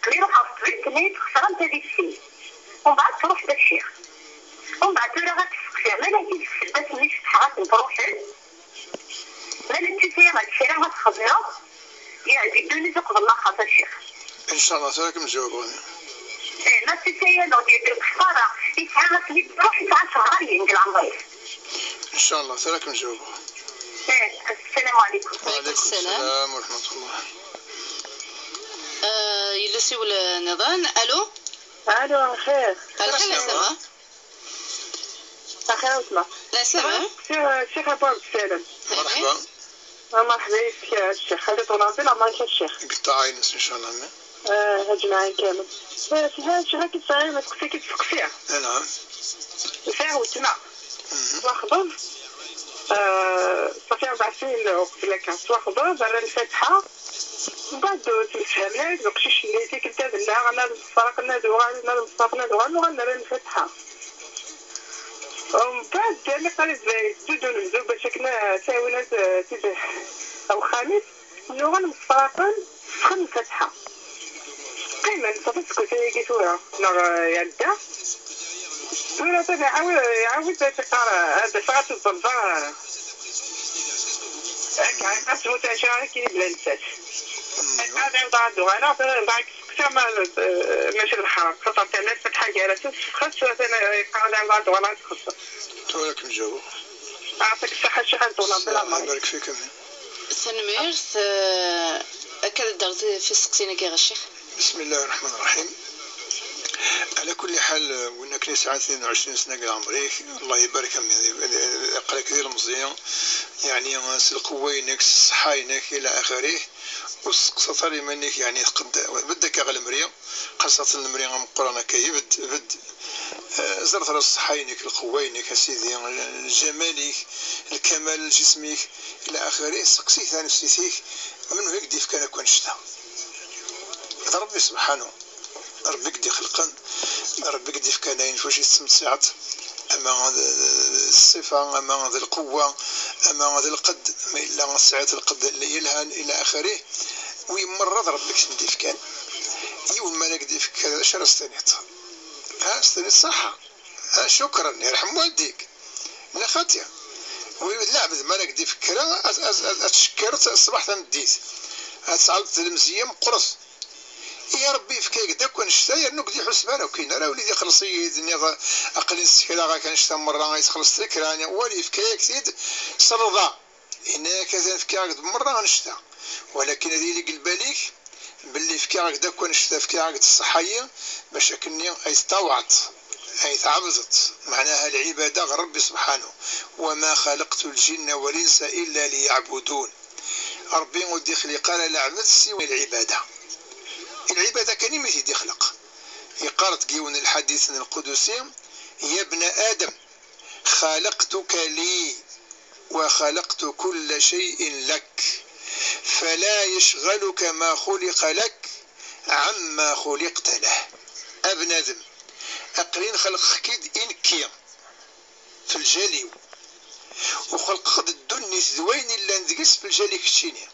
اللي روح الطبيب كنا يتخسر تادي السنين. ومن بعد تروح بالشيخ. ومن بعد تولي غتسقسي ما لا كيف السبات ملي شفتها غتبروحي. ما نتي سي ما تشري ما تخزنه. يا جدوني تقبل الله خاطر الشيخ. ان شاء الله تراكم جاوبوني. ايه ما تي سي لو دي الكفاره. يتعرف لي تروح يتعرف غالي عند العمري. ان شاء الله تراكم جاوبوني. ايه السلام عليكم. وعليكم السلام. السلام ورحمه الله. آه، يلسي ولا نظام. الو. الو، خير. الخير، السلام. سلام. أخي أسماء. لا، سلام. الشيخ، الشيخ أبو عبد السلام. مرحبا. مرحبا بك يا الشيخ. خلي طول عمري العمر يا الشيخ. قطع عينس إن شاء الله. آه، أجمعين كامل. بس ها الشيخ كي تسعي ما تقصي كي تسقسيها. نعم. فيها وتما. واخدم. آه، صافي أربع سنين وقت لا كان. واخدم، برا الفاتحة. من بعد تمسحها ملاح، تبقشي شليتي، كنت هذا لا، أنا المصفرة قلنا دوغا، أنا المصفرة قلنا دوغا، نوغا نرى الفاتحة. ومن بعد جاني قالت لي، "تجدو نبدو باش كنا ساوينا ت-، تجاه أو خميس، نوغا المصفرة قل، سخن الفاتحة." قيمة نصبت كنت هي قيت ورا، نغ-، يا الدا. ثورة تاني يعاود، يعاود تيقرا، هذا صغار الزنزار. هاك عيطات متشاركين بلا نسات. هاك قاعد يعاود عندو، أنا ثورة بعد كسا ما، ماشي الحرام. خاطر تاني فتحة جالسة، خاص ثورة تاني يقعد يعاود عندو، أنا تخصص. ثورة كم جاوب؟ أعطيك الصحة، الشيخ أنطونا، بلا الله مريض. يبارك فيك، أمين. تنميرت، آه، أكد درت في السقسينة كي غشيخ. بسم الله الرحمن الرحيم. على كل حال، وينك لي ساعة اثنين وعشرين سنة كاع عمريك، الله يبارك، يعني، قراك ديال المزيان، يعني، القوة ينك، الصحة ينك، إلى آخره. وسقسط لي منك، يعني، قد بدك على المريم، خاصة المريم مقرانة كيبد، بد، آه، زرت على الصحة ينك، القوة ينك، يا سيدي، الجمال يك، الكمال الجسمي يك، إلى آخره. سقسي ثاني سيتيك، من هيك ديف كان كون شتا. هذا ربي سبحانه. ربي قد يخلقن، ربي قد يفكان عين فوش يتسمتسعت، أما هذا الصفة، أما هذا القوة، أما هذا القد، ما إلا سعة القد اللي يلهن إلى آخره. ويمرض ربي قد يفكان. يوم ما قد يفكان، شرا استنيت. ها، استنيت صحة. ها، شكرا، يرحم والديك. لا خاطية. ويلعب ما قد يفكر، أت-، أت-، أت-، أتشكر الصباح تنديت. أتسعلت المزية مقرص. يا ربي فكاك داك ونشتا يرنوك دي حسبان وكاين راه وليدي خلصي يدني غا-، اقلي نستكرا غا كنشتا مرة غيتخلص تكراني ولي فكاك تيد صلضا. إنا كذا فكاك مرة غنشتا. ولكن هذه اللي قلباليك باللي فكاك داك ونشتا فكاك الصحية باش أكني أيتطوعت، أيتعبدت. معناها العبادة غير ربي سبحانه. وما خلقت الجن والإنس إلا ليعبدون. ربي ودي خلق على العبد سوى العبادة. العبادة كان يميت يدي خلق. يقارت قيون الحديث القدسي: "يا ابن آدم، خلقتك لي وخلقت كل شيء لك، فلا يشغلك ما خلق لك عما خلقت له". أبن آدم، أقلين خلق خكيد إنكي. في الجاليو. وخلق قد الدنيا ذوين إلا ندقس في الجالي كتشيني.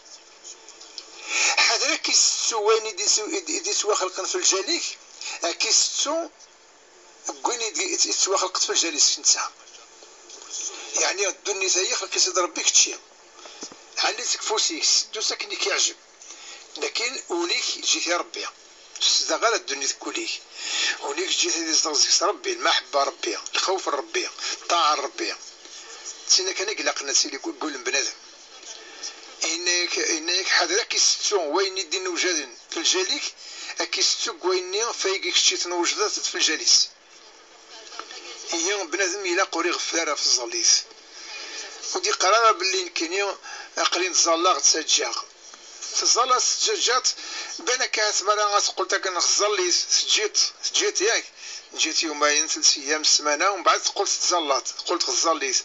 حذرك يستو وين يدي سو-، يدي، يدي سوا خلقن في الجاليك، أكي ستو وين يدي يت-، يتسوا خلقت في الجالي سكنتها. يعني الدنيا ثايا خلق سيد ربي كتشي. علي تكفوسي، سدو ساكني كيعجب. لكن وليك جيتي ربي. تسدى غير الدنيا تقوليك. وليك جيتي دي زرزيس ربي، المحبة ربي، الخوف ربي، الطاعة ربي. تسينا كان يقلق الناس اللي يقول، يقول بنادم. إنك، إنك حذر كي ستو وين يدين وجدن في الجليك، أكي ستو وين فايقك شيت وجدت في الجليس. إيه، بنادم إلا قري غفارة في الزليس. ودي قرارة باللي نكيني أقلي نتزالا غتسجاغ. تزالا سجاجات، بان كانت مرة غتقول تاك نخزليس، سجيت، سجيت ياك. جيت يومين، ثلاث أيام، السمانة، ومن بعد قلت تزلات، قلت غزليس.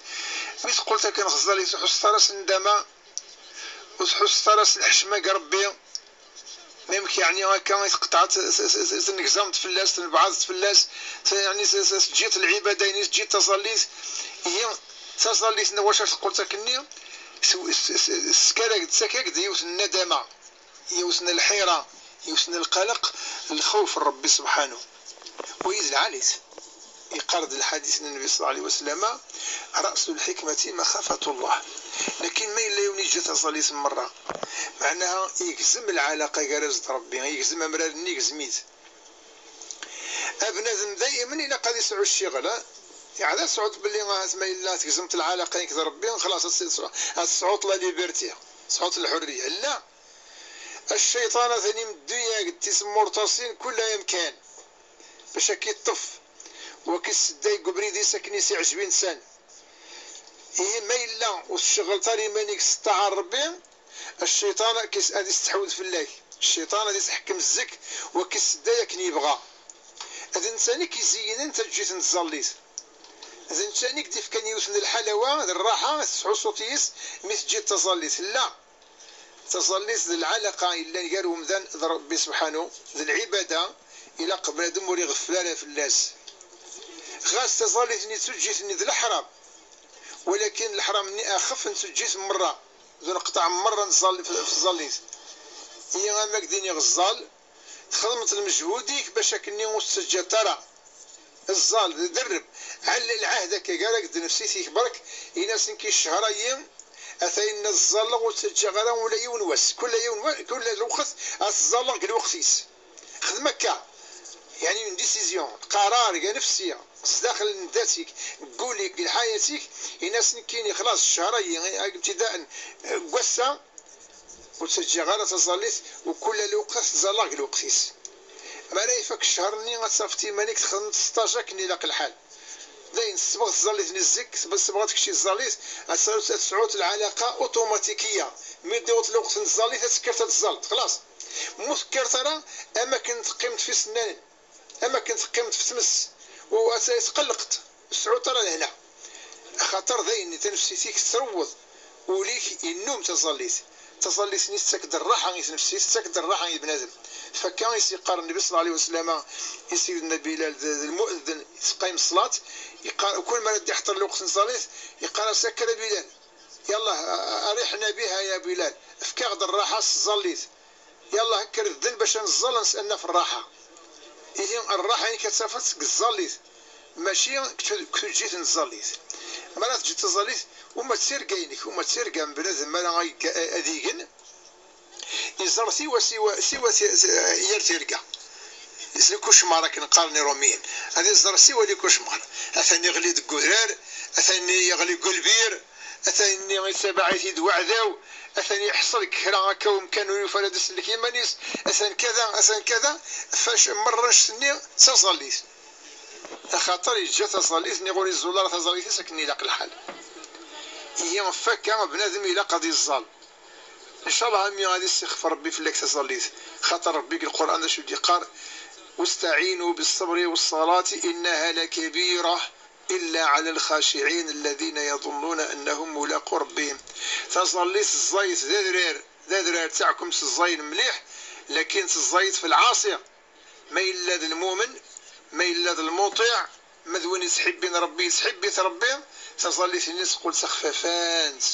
مي تقول تاك نخزليس، وحس راس ندامة، وحس راس الحشمة قربي. Mimk, yeɛni, akka i tqṭɛt, s-, s-, s-, s-, tnegzamt fell-as, tnebɛḍt fell-as, s-, yeɛni, s-, s-, s-, tǧǧit lɛibada-ines, tǧǧit taẓallit. Ihi, taẓallit-nni, wac tqqul-d akkenni? S-, s-, s-, s-, teskar-ak-d, tettak-ak-d yiwet n nnadama, yiwet n lḥira, yiwet n lqelq, lxawf n Ṛebbi subḥanahu. Wagi d lɛali-t. Iqqar-d lḥadit n Nnbi ṣalla Llahu ɛalayhi wa sallam: رأس الحكمة مخافة الله. Lakin ma yella yiwen iǧǧa taẓallit merra, meɛnaha yegzem lɛalaqa gar-as d Ṛebbi, yegzem amrar-nni, yegzem-it. Abnadem daymen ilaq ad isɛu ccɣel, ha? Yeɛni ad tesɛuḍ belli ahat ma yella tegzem-t lɛalaqa-inek d Ṛebbi, xlaṣ, ad tesɛuḍ, ad tesɛuḍ la liberté, tesɛuḍ lḥurriya. La! Cciṭan atan imeddu-ak-d tisemmuṛtaṣin kull amkan bac ad k-iṭṭef, u ad k-issedday deg ubrid-is akken i s-iɛǧeb insan. Ihi ma yella ur tceɣleḍ ara iman-ik s ṭṭaɛa n Ṛebbi, cciṭan ad k-is-, ad isteḥwed fell-ak. Cciṭan ad isḥekkem zzek u ad k-issedday akken yebɣa. D nettan i k-izeyynen taǧǧit n tẓallit. D nettan i k-d-ifkan yiwet n lḥalawa d rraḥa tettḥussuḍ yis mi teǧǧiḍ taẓallit. La! Taẓallit d lɛalaqa yellan gar umdan d Ṛebbi subḥanahu, d lɛibada, ilaq bnadem ur iɣeffel ara fell-as. Ɣas taẓallit-nni d tuǧǧit-nni d leḥram, walakin leḥram-nni axef n tuǧǧit merra, d uneqṭaɛ merra n tẓall-, f-, f-, tẓallit. Ihi, ama k-d-iniɣ ẓẓal, txedmeḍ lmejhud-ik bac akkenni ur tettaǧǧaḍ ara. Ẓẓal d derreb, ɛell lɛahd akka gar-ak d nefsit-ik berk, in-as nekki ccher-ayi, ata inna ẓẓalleɣ ur ttaǧǧaɣ ara ula yiwen wass, kull yiwen wa-, kull lweqt ad ẓẓalleɣ deg lweqt-is. Xdem akka, yeɛni une décision, lqarar anefsi, sdaxel n dat-ik, deg wul-ik, deg lḥayat-ik, in-as nekkini xlaṣ ccher-ayi, ibtidaen, eh, deg wass-a, ur ttaǧǧaɣ ara taẓallit, u kull lweqt ad ẓẓalleɣ deg lweqt-is. Mi ara ifak ccher-nni, ad tafeḍ iman-ik txedmeḍ stage akken ilaq lḥal. Dayen, tsebɣeḍ taẓallit-nni zik, tsebɣeḍ, tsebɣeḍ kečči taẓallit, ad tesɛuḍ, ad tesɛuḍ lɛalaqa uṭumatikiyya. Mi d-iwweḍ lweqt n tẓallit, ad tekkreḍ ad tẓalleḍ, xlaṣ. Ma ur tekkreḍ ara, am akken teqqimeḍ f isennanen. Am akken teqqimeḍ f tmes, u ad tqellqeḍ, ur tesɛuḍ ara lehna. Axaṭer dayen tanefsit-ik trewweḍ, ul-ik yennum taẓallit. Taẓallit-nni tettak-d rraḥa i tnefsit, tettak-d rraḥa i bnadem. F akka i s-yeqqar Nnbi ṣalla Llahu ɛalayhi wa sallam i Sidna Bilal d, d lmu'eddin, yettqayem ṣṣlat, yeqqar, kul mi ara d-iḥeṭṭer lweqt n tẓallit, yeqqar-as: Akker a Bilal, yallah, a-, a-, أرحنا بها يا بلال, efk-aɣ-d rraḥa s tẓallit. Yallah, kker dden bac ad nẓẓal, ad naf rraḥa. Ihi, rraḥa-inek ad tafeḍ-tt deg tẓallit, mačči deg tu-, deg tuǧǧit n tẓallit. Mi ara teǧǧeḍ taẓallit, uma d tirga-inek, uma d tirga n bnadem ara ig-, ad igen, iẓer siwa, siwa, siwa ti-, ti-, yir tirga. Is le cauchemar akken qqaren iṛumiyen. Ad iẓer siwa le cauchemar. Atan iɣli deg udrar, atan iɣli deg ulbir, atan-nni yettabaɛ-it-id weɛdaw, atan yeḥṣel deg kra akka umkan ur yufi ara ad isellek iman-is, atan kada, atan kada, fac merra annect-nni d taẓallit. Axaṭer yeǧǧa taẓallit, niɣ ur iẓẓul ara taẓallit-is akken ilaq lḥal. Ihi, f akka, bnadem ilaq ad iẓẓal. Ncallah a mmi ad issixef Ṛebbi fell-ak taẓallit, xaṭer Ṛebbi deg Lqur'an d acu i d-yeqqar: واستعينوا بالصبر والصلاة إنها لكبيرة إلا على الخاشعين الذين يظنون أنهم ملاقو ربهم. Taẓallit ẓẓayet d adrar, d adrar, taɛkumt ẓẓayen mliḥ, lakin ẓẓayet f lɛaṣi. Ma yella d lmumen, ma yella d lmuṭiɛ, ma d win yettḥibbin Ṛebbi, yettḥibbi-t Ṛebbi, taẓallit-nni teqqel d taxfafant.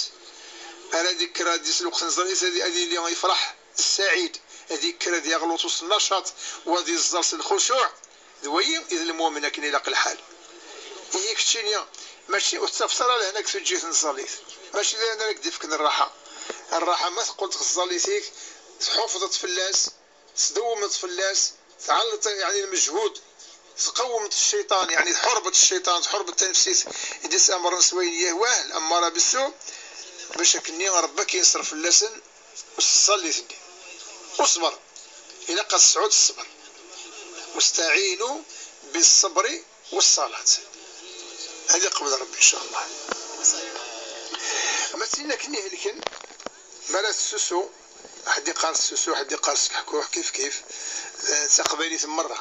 Mi ara d-ikker ad d-is lweqt n tẓallit, ad, ad yili yefṛeḥ, d ssaɛid, ad ikker ad yaɣ luṭu s nnacaṭ, u ad iẓẓal s lxucuɛ. D wayi i d lmumen akken ilaq lḥal. Ihi keččini, mačči ur tettafeḍ ara lehna deg tuǧǧit n tẓallit. Mačči d ayen ara k-d-ifken rraḥa. Rraḥa ma teqqel-d ɣer tẓallit-ik, tḥufḍeḍ fell-as, tdewwmeḍ fell-as, tɛelleḍ, yeɛni, lmejhud, tqewwmeḍ cciṭan, yeɛni, tḥurbeḍ cciṭan, tḥurbeḍ tanefsit i d-ittamren s wayen yehwa, l'ammara bissu, bac akkenni Ṛebbi ad k-inṣer fell-asen, s tẓallit-nni. Uṣber. Ilaq ad tesɛuḍ ṣṣber. واستعينوا بالصبر والصلاة. Ad iqbel Ṛebbi, in ca Llah. Ma d tin akken ihelken, mi ara tessusu, ḥedd iqqar tessusu, ḥedd iqqar skeḥkuḥ, kif kif, eh, d taqbaylit merra.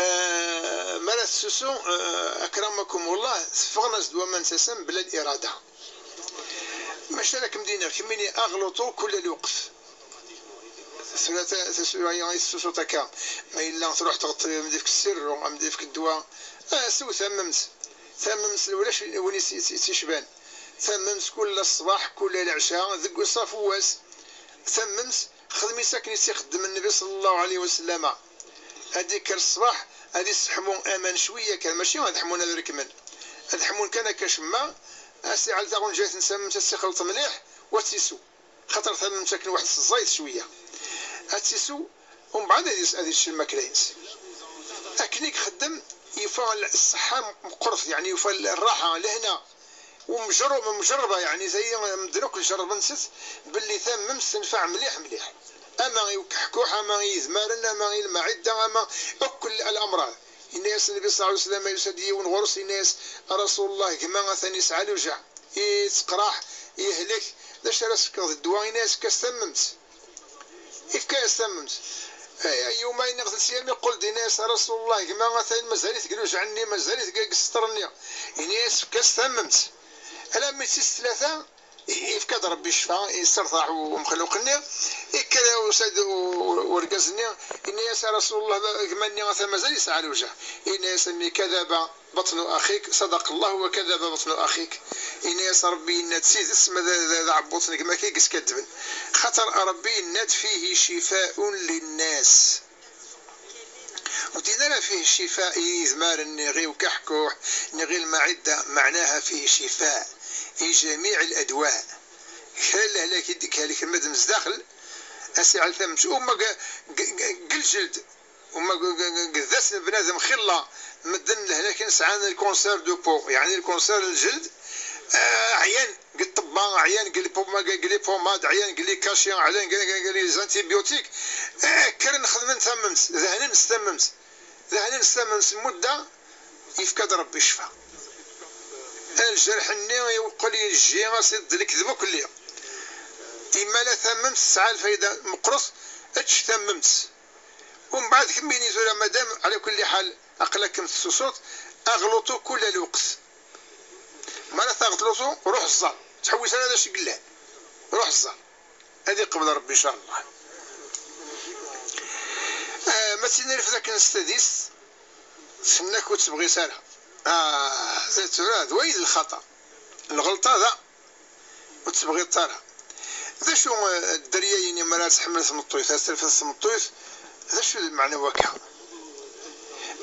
Eh, mi ara tessusu, eh, akramakum Llah, teffɣen-as-d waman s-asen bla lirada. Maca ara kem-d-iniɣ, kemmini aɣ luṭu kull lweqt. Tura ta-, taswiɛt-agi i tessusut akka. Ma yella truḥ teɣt am difk ssirru, am difk ddwa. Ah, sew tammemt. Tammemt ulac win i s-, i s-, i s-icban. Tammemt kull ṣṣbeḥ, kull lɛica, deg uṣaf n wass. Tammemt, xdem-itt akken i tt-ixeddem Nnbi ṣalla Llahu ɛalayhi wa sallama. Ad ikker ṣṣbeḥ, ad isseḥmu aman cwiya kan, mačči ad ḥmun ad rekmen. Ad ḥmun kan akka cemma, ad s-iɛell taɣenjayt n tammemt, ad tt-ixleṭ mliḥ, u ad tt-isew. Xaṭer tammemt akken waḥd-s ẓẓayet cwiya. Ad tt-isew, umbeɛd ad is-, ad ičč lmakla-ines. Akken i ixeddem, yufa l-, ṣṣeḥḥa meqqret, yeɛni yufa l-, rraḥa, lehna. Umjerr-, mjerrba, yeɛni, tayi medden akk jerrben-tt belli tammemt tenfeɛ mliḥ, mliḥ. Ama i ukeḥkuḥ, ama i yidmaren, ama i lmaɛidda, ama akk l-, lamraḍ. Yenna-yas Nnbi ṣalla Llahu ɛalayhi wa sallam, yusa-d yiwen ɣur-s, yenna-yas: "A Rasul Llah, gma atan yesɛa lewjeɛ, yettqraḥ, yehlek, d acu ara s-fkeɣ d ddwa?" Yenna-yas: "Efk-as tammemt." Ifka-yas tammemt. Ay, ay, yuma yenna-t-id s yami, iqqul-d, yenna-yas: "A Rasul Llah, gma atan mazal-it deg lewjeɛ-nni, mazal-it deg, deg sseṭr-nni." Yenna-yas: "Efk-as tammemt." Alammi d tis tlata, i-, ifka-d Ṛebbi ccfa, yessertaḥ u-, umexluq-nni, ikker usa-d u-, u-, urgaz-nni, yenna-yas: "A Rasul Llah, gma-nni atan mazal yesɛa lewjeɛ." Yenna-yas: "Inni kadaba batnu axik, sadaqa Llah wa kadaba batnu axik." Yenna-yas: "Ṛebbi yenna-d tidet, ma d, d, d aɛebbuḍ n gma-k i yeskaddben." Xaṭer Ṛebbi yenna-d: "Fihi cifa'un linnas." Ur d-yenni ara: "Fihi cifa i yidmaren, niɣ i ukeḥkuḥ, niɣ i lmaɛidda", meɛnaha: "Fihi cifa i jamiɛ ladwa." Kra n lehlak i d-ikhalik lmadem zdaxel, a s-iɛell tammet, uma g-, g-, g-, g lǧeld, uma g-, g-, g-, g-, ddat n bnadem xilla, medden lehlaken sɛan lkunser de peau, yeɛni lkunser n lǧeld, ah, ɛyan g ṭṭebba, ɛyan g lpoma-, g-, g les pommades, ɛyan g les cachets, ɛyan g, g-, g-, les antibiotiques, ah, kkren xedmen tammemt, dehnen s tammemt, dehnen s tammemt, mudda, ifka-d Ṛebbi ccfa. Lǧerḥ-nni iwqel yejji-as-id d lekdeb ukelli. Imala tammemt tesɛa lfayda meqqret, ečč tammemt. Umbeɛd kemmini tura madam, ɛla kulli ḥal, aql-ak m-tessusuḍ, aɣluṭu kull lweqt. Mara taɣluṭu, ruḥ ẓer. Ur ttḥewwis ara d acu i yellan. Ruḥ ẓer. Ad iqbel Ṛebbi, in ca Llah. Ah, ma tt-in-irfed akken s tadist, tenna-k ur tt-tebɣi ara. Ah, d tura, d wayi d lxaṭa. Lɣelṭa da, ur tt-tebɣiḍ ara. D acu, eh, dderya-yini mi ara tḥemmel tmeṭṭut, ad terfed tmeṭṭut, d acu d lmeɛna n wakka?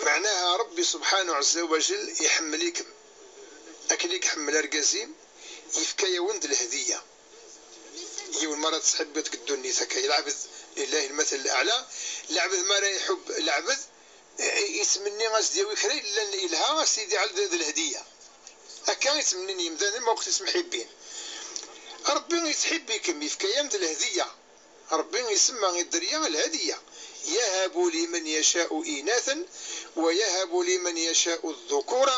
Meɛnaha Ṛebbi subḥanahu ɛezza wa jell iḥemmel-ikem. Akken i iḥemmel argaz-im, yefka-yawen-d lhediyya. Yiwen mi ara tettḥibbiḍ deg ddunit akka, lɛebd, lillahi lmatal laɛla, lɛebd mi ara iḥubb lɛebd, i-, i-, ittmenni a s-d-yawi kra yellan ilha, a s-t-id-iɛell d, d lhediyya. Akka i ttmennin yemdanen ma waqt i ttemḥibbin. Ṛebbi ittḥibbi-kem, yefka-yam-d lhediyya. Ṛebbi isemma i dderya lhediyya. Yahabu liman yaca'u inathan, wa yahabu liman yaca'u ddukura,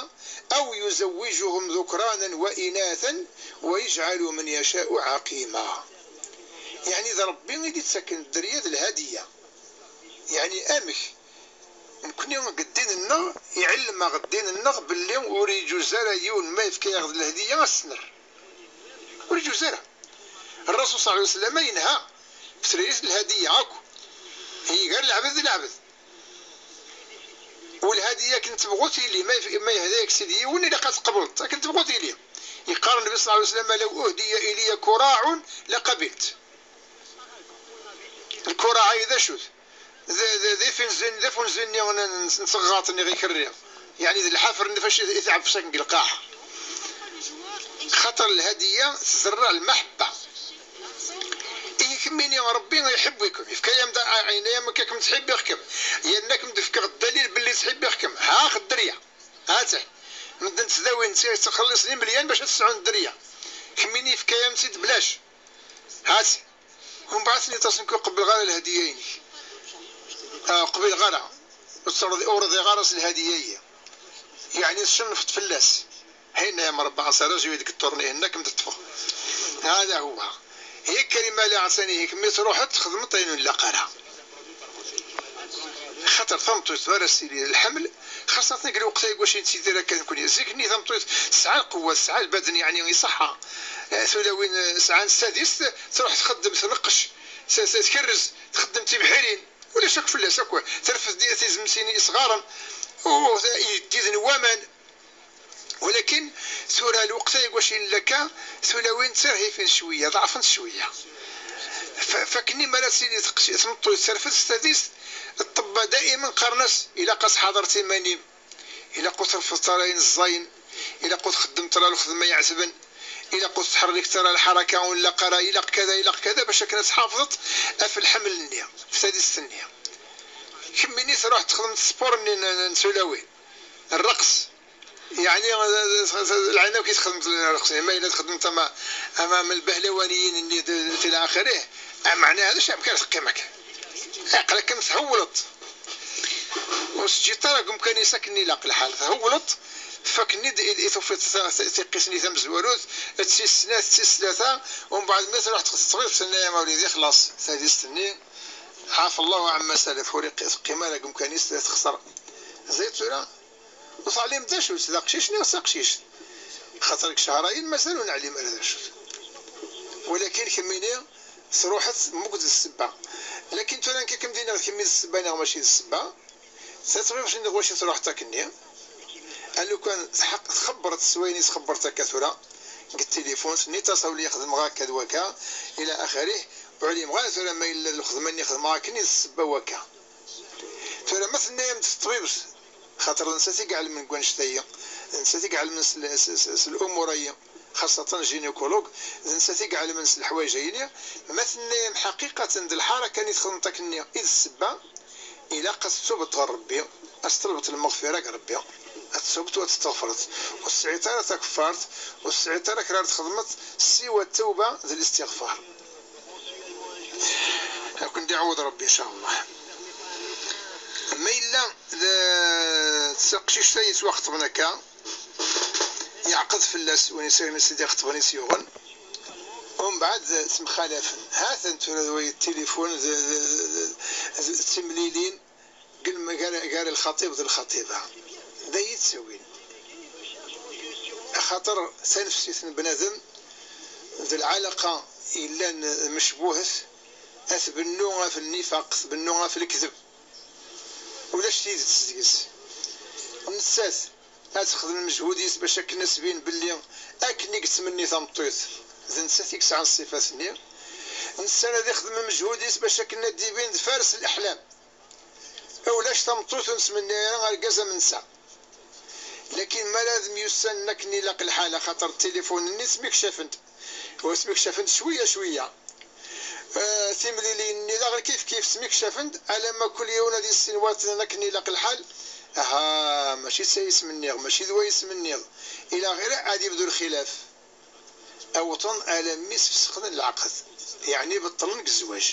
aw yuzawwijuhum dhukranan wa inathan, wa yajɛalu man yaca'u ɛaqima. Yeɛni d Ṛebbi i d-ittaken dderya d lhediyya. Yeɛni amek? Nekni deg ddin-nneɣ, iɛellem-aɣ ddin-nneɣ belli ur iǧuz ara yiwen ma yefka-yaɣ-d lhediyya a s-nerr. Ur iǧuz ara. Ṛṛasul ṣalla Llahu ɛalayhi wa sallam yenha f trayet n lhediyya akk. Ihi gar lɛebd d lɛebd. U lhediyya akken tebɣu tili, ma yef-, ma yehda-yak-tt-id yiwen, ilaq ad tqebleḍ, akken tebɣu tili. Yeqqar Nnbi ṣalla Llahu ɛalayhi wa sallam: "Law uhdiya ilayya kuraɛun laqabilt." Lkuraɛ-ayi d acu-t? D, d, d ifinzin, d afunzi-nni n, n, n tɣaṭ-nni i ɣ-ikerri. Yeɛni d lḥafer-nni fac i, i tɛeffes akken deg lqaɛa. Xaṭer lhediyya tzerreɛ lmaḥebba. Ihi kemmini Ṛebbi iḥibbikum, yefka-yam-d a, a, yenna-yam akka kem-ttḥibbiɣ-kem. Yerna kem-d-fkeɣ ddalil belli ttḥibbiɣ-kem. Ha-t dderya. Ha-t. Medden ttdawin, tt-, ttxelliṣen imelyan bac ad sɛun dderya. Kemmini yefka-yam-tt-id belac. Ha-t. Umbeɛd tenniḍ-asen: "Ur qebbleɣ ara lhediyya-inek." Ah, ur qbileɣ ara. Ur tt-, ur rḍiɣ ara s lhediyya-yi. Yeɛni tcennfeḍ fell-as. Hinna ya Mṛebba, anṣar azu i deg ṭṭurni, hinna kem-d-ṭṭfeɣ. Hada huwa. Yak Karim Ali Ɛettani, kemmi truḥeḍ txedmeḍ ayen ur nlaq ara. Xaṭer tameṭṭut ara s-tili lḥeml, xaṣṣatan deg lweqt-agi wac i nettidir akka nekni. Zik-nni tameṭṭut tesɛa lqewwa, tesɛa lbaden, yeɛni iṣeḥḥa. Eh, tulawin, eh, sɛan s tadist, truḥ txeddem, tneqqec. s-, s-, tkerrez, txeddem tibḥirin, ulac akk fell-as akk. Terfed di-, tizemtin isɣaren, u-, yeddiden waman. Walakin tura lweqt-a i wac illan akka, tulawin ttirhifin cwiya, ḍeɛfent cwiya. F-, fakken-i mi ara tili teqci-, tmeṭṭut terfed s tadist, ṭṭebba daiman qqaren-as ilaq ad tḥaḍreḍ iman-im. Ilaq ur treffḍeḍ ara ayen ẓẓayen, ilaq ur txeddmeḍ ara lxedma iɛetben, ilaq ur tettḥerrikeḍ ara lḥeraka ur nlaq ara, ilaq kada, ilaq kada, bac akken ad tḥafḍeḍ ɣef lḥeml-nni, f tadist-nni. Kemmini truḥ texdem sport-nni n, n, n tulawin, rreqs. Yeɛni, lɛinawk i txedmeḍ rreqs, ma yella txedmeḍ ama, ama m lbahlawaniyin-nni d, d, ila axirih, meɛnaha d acu amkan teqqim akka. Aql-ak am thewwleḍ. Ur s-teǧǧiḍ ara deg umkan-is akken ilaq lḥal. Thewwleḍ, fakken-id i, i tufiḍ ta-, ta-, tiqqit-nni tamezwarut, d tis snat, d tis tlata, umbeɛd mi truḥ teṭṭbibt, tenna-yam a wlidi, xlaṣ, tadist-nni, ɛafa Llahu ɛemma salaf, ur iqi-, teqqim ara deg umkan-is, texṣer. Zay tura, ur teɛlim d acu-tt, d aqcic neɣ d taqcict. Xaṭer deg cehrayen mazal ur neɛlim ara d acu-t. Walakin kemmini, truḥ-t mugd d ssebba. Lakin tura nekk ad kem-d-iniɣ d kemmi d ssebba neɣ mačči d ssebba. Taṭbibt-nni ɣer wacu i truḥ akkenni? A lukan tḥeqq txebbret s wayen i txebbret akka tura deg tilifun, tenniḍ-as a wlidi xedmeɣ akka d wakka, ila axirih, ur ɛlimeɣ ara tura ma yella d lxedma-nni xedmeɣ akkenni d ssebba wakka. Tura ma tenna-yam-d teṭbibt, xaṭer d nettat i iɛelmen deg wannect-ayi, d nettat i iɛelmen s l-, s, s, s lumuṛ-ayi, xaṣṣatan gynécologue, d nettat i iɛelmen s leḥwayeǧ-ayini, ma tenna-yam ḥaqiqatan d lḥeraka-nni i txedmeḍ akkenni i d ssebba, ilaq ad tettubeḍ ɣer Ṛebbi, ad teṭlbeḍ lmeɣfira deg Ṛebbi, ad tettubeḍ u ad testeɣfreḍ, ur tesɛiḍ ara takeffart, ur tesɛiḍ ara kra ara txedmeḍ siwa ttawba d listiɣfar. Ad ken-d-iɛawed Ṛebbi, in ca Llah. Ma yella d, d taqcict-a yettwaxeṭben akka, yeɛqed fell-as win i s-, win i s-id-ixeṭben i s-yuɣen. Umbeɛd ttemxalafen. Ha-t-an tura d way tilifun d, d, d, d, d timlilin gar, gar, gar lxaṭib d lxaṭiba. D ay-ttawin. Axaṭer tanefsit n bnadem d lɛalaqa yellan mecbuhet, ad tbennu ɣef nnifaq, tbennu ɣef lekdeb. Ulac tidet deg-s. Nettat ad texdem lmejhud-is bac akken ad tbin belli akken i yettmenni tameṭṭut, d nettat i yesɛan ṣṣifat-nni. Netta ad ixdem lmejhud-is bac akken ad d-ibin d fares leḥlam. Ulac tameṭṭut ur nettmenni ara argaz am netta. Lakin mi ara d myussanen akken ilaq lḥal, axaṭer tilifun-nni ttmikcafen-d. Ur ttmikcafen-d cwiya cwiya. Eh, timlilin-nni daɣen kif kif ttmikcafen-d, alamma kul yiwen ad issin watnan akken ilaq lḥal. Aha, mačči d ta i smenniɣ, mačči d wa i smenniɣ. Ila axirih, ad ibdu lxilaf. Awḍen alammi sfesxen lɛaqed, yeɛni beṭṭlen deg zzwaǧ.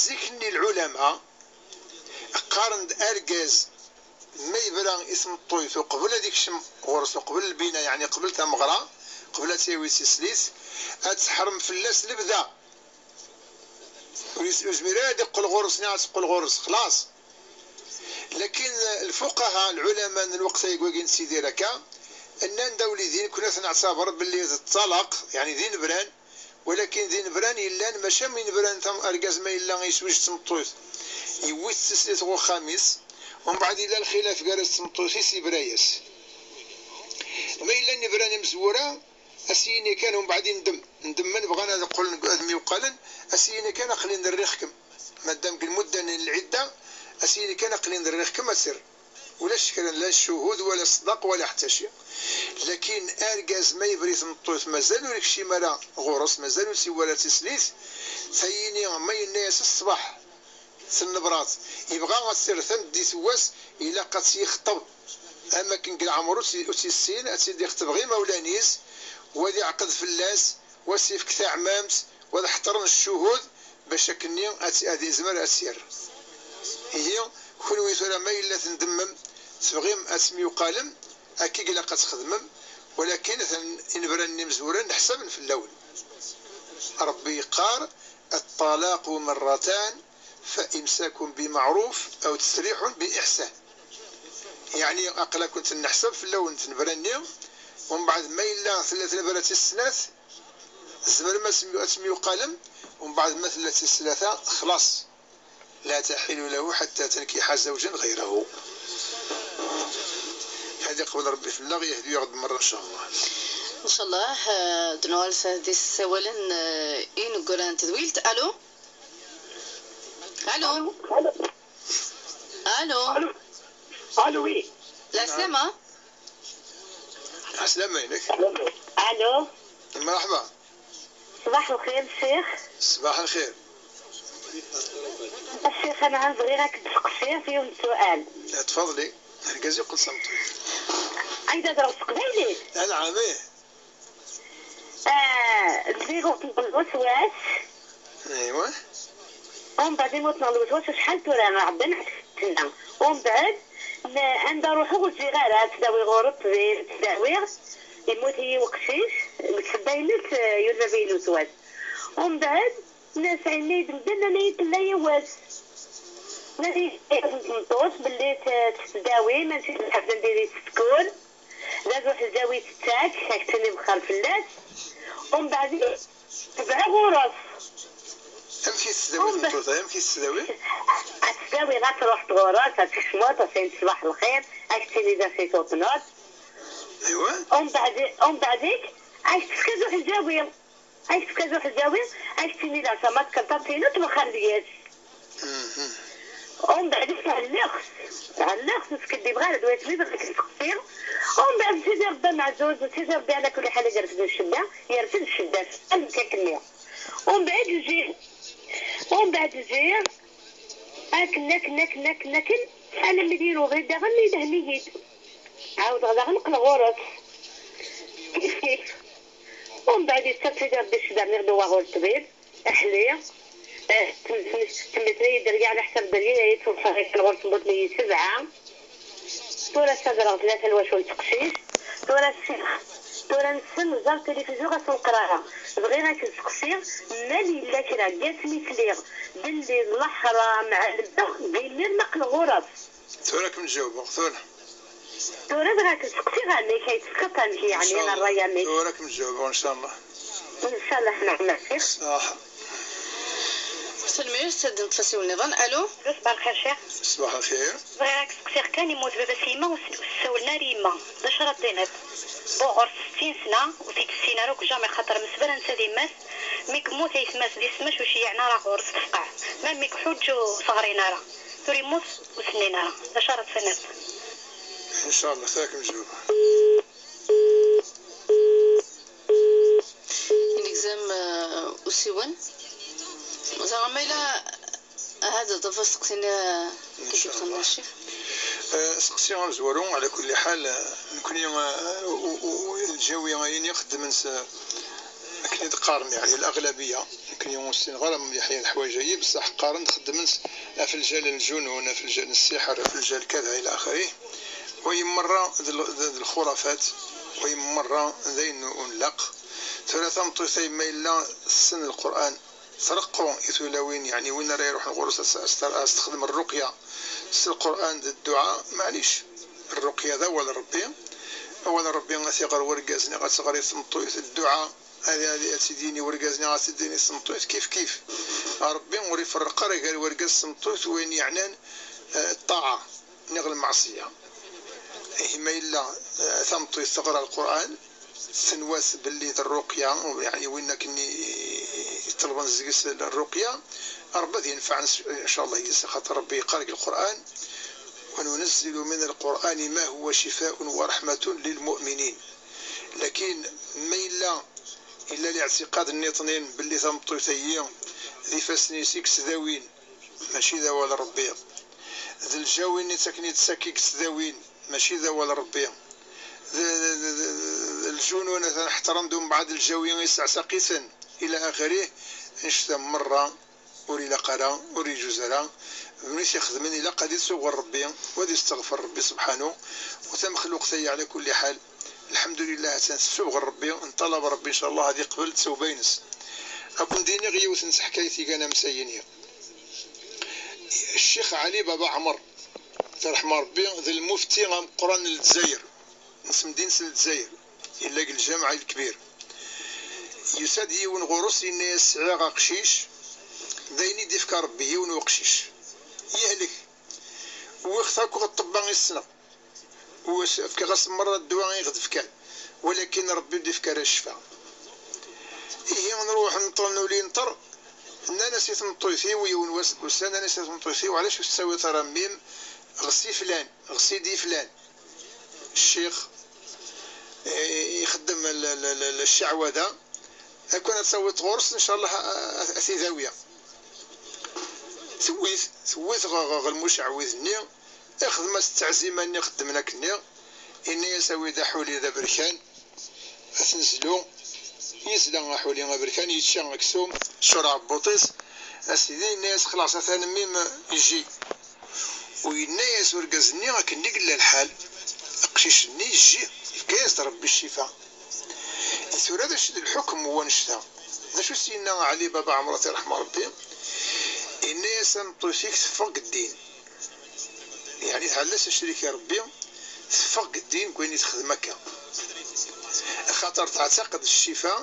Zik-nni lɛulama qqaren-d argaz ma yebra i tmeṭṭuyt uqbel ad ikcem ɣur-s, uqbel lbina, yeɛni qbel tameɣra, qbel ad tt-yawi d tislit, ad teḥrem fell-as lebda. Ur yez-, ur yezmir ara ad iqqel ɣur-s, neɣ ad teqqel ɣur-s, xlaṣ. Lakin lfuqaha, lɛulama n lweqt-agi wagi nettidir akka, nnan-d a wlidi, nekni ad t-neɛtaber belli d ṭṭalaq, yeɛni d inebran, walakin d inebran yellan, mačči am inebran tam-, argaz ma yella yesweǧ d tmeṭṭut, yewwi-t s tislit ɣer uxxam-is, umbeɛd yella lxilaf gar-as d tmeṭṭut-is, yebra-yas. Ma yella inebran imezwura, a s-yini kan, umbeɛd indem. Ndemmen, bɣan ad qqlen, ad myuqqalen, a s-yini kan aql-in rriɣ-kem. Madam deg lmudda n lɛidda, a s-yini kan aql-in rriɣ-kem, ad tt-irr. Ulac kra, la ccuhud, wala ṣṣdaq, wala ḥetta ci. Lakin argaz ma yebra i tmeṭṭut, mazal ur ikcim ara ɣur-s, mazal ur tt-iwwi ara d tislit, tayini ma yenna-yas ṣṣbeḥ, tennebrat, yebɣa ad tt-irr tameddit n wass, ilaq ad tt-yexṭeb. Am akken deg leɛmer ur tt-, ur tt-yessin, ad tt-id-ixṭeb ɣer imawlan-is, u ad iɛqed fell-as, u ad s-ifk taɛmamt, u ad ḥeṭren ccuhud, bac akkenni ad tt-, ad izmer ad tt-irr. Ihi, kunwi tura ma yella tndemmem, tebɣim ad temyuqqalem, akka i ilaq ad txedmem, walakin atan inebran-nni imezwura nneḥsaben fell-awen. Ṛebbi yeqqar: الطلاق مرتان فإمساك بمعروف أو تسريح بإحسان. Yeɛni, aql-akent nneḥsab fell-awent tnebra-nni, umbeɛd ma yella tella tnebra tis snat, Tzemrem ad temyuqalem, umbeɛd ma tella tis tlata, xlaṣ. La taḥillu lahu ḥatta tankiḥa zawjan ɣayrahu. Ad iqbel Ṛebbi fell-aɣ, yehdu-yaɣ-d merra, ncallah. Ncallah, eh, ad nuɣal s-, d isawalen, eh, ineggura n tedwilt. Alu? Alu? Alu? Alu, oui. Lɛeslama? Lɛeslama-inek. Alu? Mreḥba. Ṣbaḥ lxir, ccix. Ṣbaḥ lxir. Ccix, anɛa, bɣiɣ ad k-d-seqsiɣ f yiwen n ssual. Tfaḍli. Argaz iqqel d tameṭṭut. Ɛni theddreḍ s teqbaylit? Anɛam, ih. Ah, lliɣ uṭneɣ lweswas. Aywa. Umbeɛd imi uṭneɣ lweswas acḥal tura, ɛeddan ɛecrin sna. Umbeɛd, n-, anda ruḥeɣ ur ǧǧiɣ ara, ad ttdawiɣ ɣur ṭṭbib, ttdawiɣ, yemmut-iyi weqcic, deg sebba-ines, eh, yulel baba-ines lweswas. Umbeɛd, nna-as ɛinni-d medden, nnan-iyi-d tella yiwet. Nnan-iyi-d yiwet n tmeṭṭut belli t-, tettdawi, mačči d lḥebs anda i tettkur. D azuḥ lǧawi tettak, ad k-tini bxir fell-as. Umbeɛd tebɛa ɣur-s. Amek i tettdawi tmeṭṭut-a? Amek i tettdawi? Ad tettdawi, ad truḥeḍ ɣur-s, ad tkecmeḍ, ad s-tiniḍ ṣbaḥ lxir, ad k-tini d acu i tuḍneḍ. Aywa. Umbeɛd, umbeɛd-ik, ad k-tefk azuḥ lǧawi. Ad k-tefk azuḥ lǧawi, ad k-tini d acu ma tkerḍeḍ tiniḍ wexxer deg-s. Mhm. Umbeɛd-ik ɛelliɣ-t, ɛelliɣ-t, ur skiddibeɣ ara d wasmi bɣiɣ ad k-d-seqsiɣ. Umbeɛd Sidi Ṛebbi ameɛzuz, Sidi Ṛebbi ɛla kulli ḥal ad yerfed ccedda, yerfed ccedda, am nekk akkenni. Umbeɛd lǧiɣ, umbeɛd lǧiɣ, akken, akken, akken, akken, akken, alammi d yiwen ubrid daɣen idahen-iyi-d. Ɛawdeɣ daɣen qqleɣ ɣur-s. Kif kif. Umbeɛd yettak Sidi Ṛebbi ccedda, rniɣ-d uwaɣ ɣur ṭṭbib. Aḥli, eh, temmekna-yi-d rriya ɛla ḥsab d rriya i ttewṣaɣ kan ɣur-s temmut-iyi sebɛa. Tura ssagreɣ tlata lwacul n teqcict. Tura ssix, tura nessen neẓer tilifizyu ɣas neqra ara. Bɣiɣ ad k-seqsiɣ, mal yella kra n wasmi sliɣ belli d leḥram ɛelmeɣ, d imir-nni aql-i ɣur-s. Tura ad kem-ǧawbeɣ, tura. Tura bɣiɣ ad k-seqsiɣ amek ay tefkiḍ amek, yeɛni, ṛṛay amek? Tura ad kem-ǧawbeɣ, ncallah. Ncallah, neɛma, ccix. Ṣaḥa. Tanemmirt, ad neṭṭef asiwel nniḍen. Alu? Alu, ṣbaḥ lxir, ccix. Ṣbaḥ lxir. Bɣiɣ ad k-seqsiɣ kan, immut baba-s yemma, ur s-, ur s-sawlen ara i yemma. D acu ara d-tiniḍ? Buɣur settin sna, ur t-id-tessin ara akk, jamais, xaṭer msebran netta d yemma-s. Mi yemmut aytma-s di smac, ur ceyyeɛen ara ɣur-s tefqeɛ. Même mi iḥuǧǧ ur s-ɣrin ara. Tura yemmut ur s-nnin ara. D acu ara d-tiniḍ? Ncallah, tura ad kem-ǧawbeɣ. Inegzam, eh, usiwen. Ẓer ma yella, eh, ad d-tafeḍ asteqsi-nni, eh, i k-id-iwwḍen, ccix. Eh, asteqsi amezwaru, ɛla kulli ḥal, eh, nekni, eh, u-, u-, u-, lǧawi ayen i xeddmen s-, akken i d-qqaren, yeɛni, laɣlabiya, nekni ur ssineɣ ara mliḥ i leḥwayeǧ-ayi, bṣaḥ qqaren-d xeddmen-t ɣef lǧal n lǧunun, ɣef lǧal n ssiḥr, ɣef lǧal kada ila axirih. Wayen merra d l-, d, d lxurafat, wayen merra d ayen ur nlaq. Tura tameṭṭut-a, yemma yella tessen Lqur'an, treqqu i tulawin, yeɛni win ara iruḥen ɣur-s ad s-, ad s-, ad s-texdem rruqya s Lqur'an d dduɛa, maɛlic. Rruqya d awal n Ṛebbi, awal n Ṛebbi ad t-iɣer wergaz neɣ ad t-teɣri tmeṭṭut, dduɛa. Ad, ad, ad tt-id-yini wergaz neɣ ad tt-id-yini tmeṭṭut, kif kif. Ṛebbi ur iferreq ara gar wergaz d tmeṭṭut, wayen yeɛnan, eh, ṭṭaɛa neɣ lmeɛṣiya. Ihi ma yella, eh, tameṭṭut teɣra Lqur'an, tenwa-t belli d rruqya, yeɛni win akken i, i, iṭelben seg-s rruqya, Ṛebbi ad yenfeɛ, ncallah, yes, axaṭer Ṛebbi yeqqar deg Lqur'an: وننزل من القرآن ما هو شفاء ورحمة للمؤمنين. Lakin ma yella illa liɛtiqad nniṭnin belli tameṭṭut-ayi d ifassen-is i yettdawin, mačči d awal n Ṛebbi. D lǧawi-nni ttaken-id ssakk i yettdawin, mačči d awal n Ṛebbi. D, d, d, d, d lǧunun atan ḥeṭren-d umbeɛd lǧawi iseɛsaq-iten, ila axirih, annect-a merra ur ilaq ara, ur iǧuz ara. Win i t-ixedmen ilaq ad itub ɣer Ṛebbi, u ad isteɣfer Ṛebbi subḥanu. U tamexluqt-ayi ɛla kulli ḥal, lḥemdulillah, attan tettub ɣer Ṛebbi, nṭalab Ṛebbi ncallah ad iqbel ttawba-ines. Ad ken-d-iniɣ yiwet n teḥkayt igan amsay-ini. Ccix Ɛli Baba Ɛmer, ad t-irḥem Ṛebbi, d lmufti ameqqran n Lezzayer, n temdint n Lezzayer, illa deg lǧameɛ lkbir. Yusa-d yiwen ɣur-s, yenna-yas: "Sɛiɣ aqcic, d ayen i d-ifka Ṛebbi, yiwen uqcic. Yehlek. Wwiɣ-t akk ɣer ṭṭebba i ssneɣ. Fkiɣ-asen merra ddwa i ɣ-d-fkan, walakin Ṛebbi ur d-ifki ara ccfa." Ihi nruḥ nṭer, nuli nṭer. Nnan-as i tmeṭṭuyt-iw, yiwen wass deg ussan, nnan-as i tmeṭṭuyt-iw: "Ɛlac ur tettawiḍ ara mmi-m ɣer si flan, ɣer sidi flan, ccix, eh, ixeddem l-, l-, l-, l-, cceɛwada, akken ad tawiḍ ɣur-s, ncallah, a, a, a t-idawi." Tewwi-t, tewwi-t ɣer, ɣer, ɣer lmucɛwid-nni, ixdem-as ttaɛzima-nni xeddmen akkenni, inna-yas: "Awi-d aḥuli d aberkan, ad t-nezlu." Yezla aḥuli aberkan, yečča aksum, ccur aɛebbuṭ-is. A sidi, inna-yas: "Xlaṣ, atan mmi-m ijji." U yenna-yas urgaz-nni akken i yella lḥal, aqcic-nni ijji, yefka-yas-d Ṛebbi ccifa. Tura d acu d lḥukm n wannect-a? D acu s-yenna Ɛli Baba Ɛemṛat, iṛḥem Ṛebbi? Yenna-yas: "Tameṭṭut-ik teffeɣ deg ddin." Yeɛni tɛellas acrik i Ṛebbi, teffeɣ deg ddin deg wayen i texdem akka. Axaṭer teɛtaqed ccifa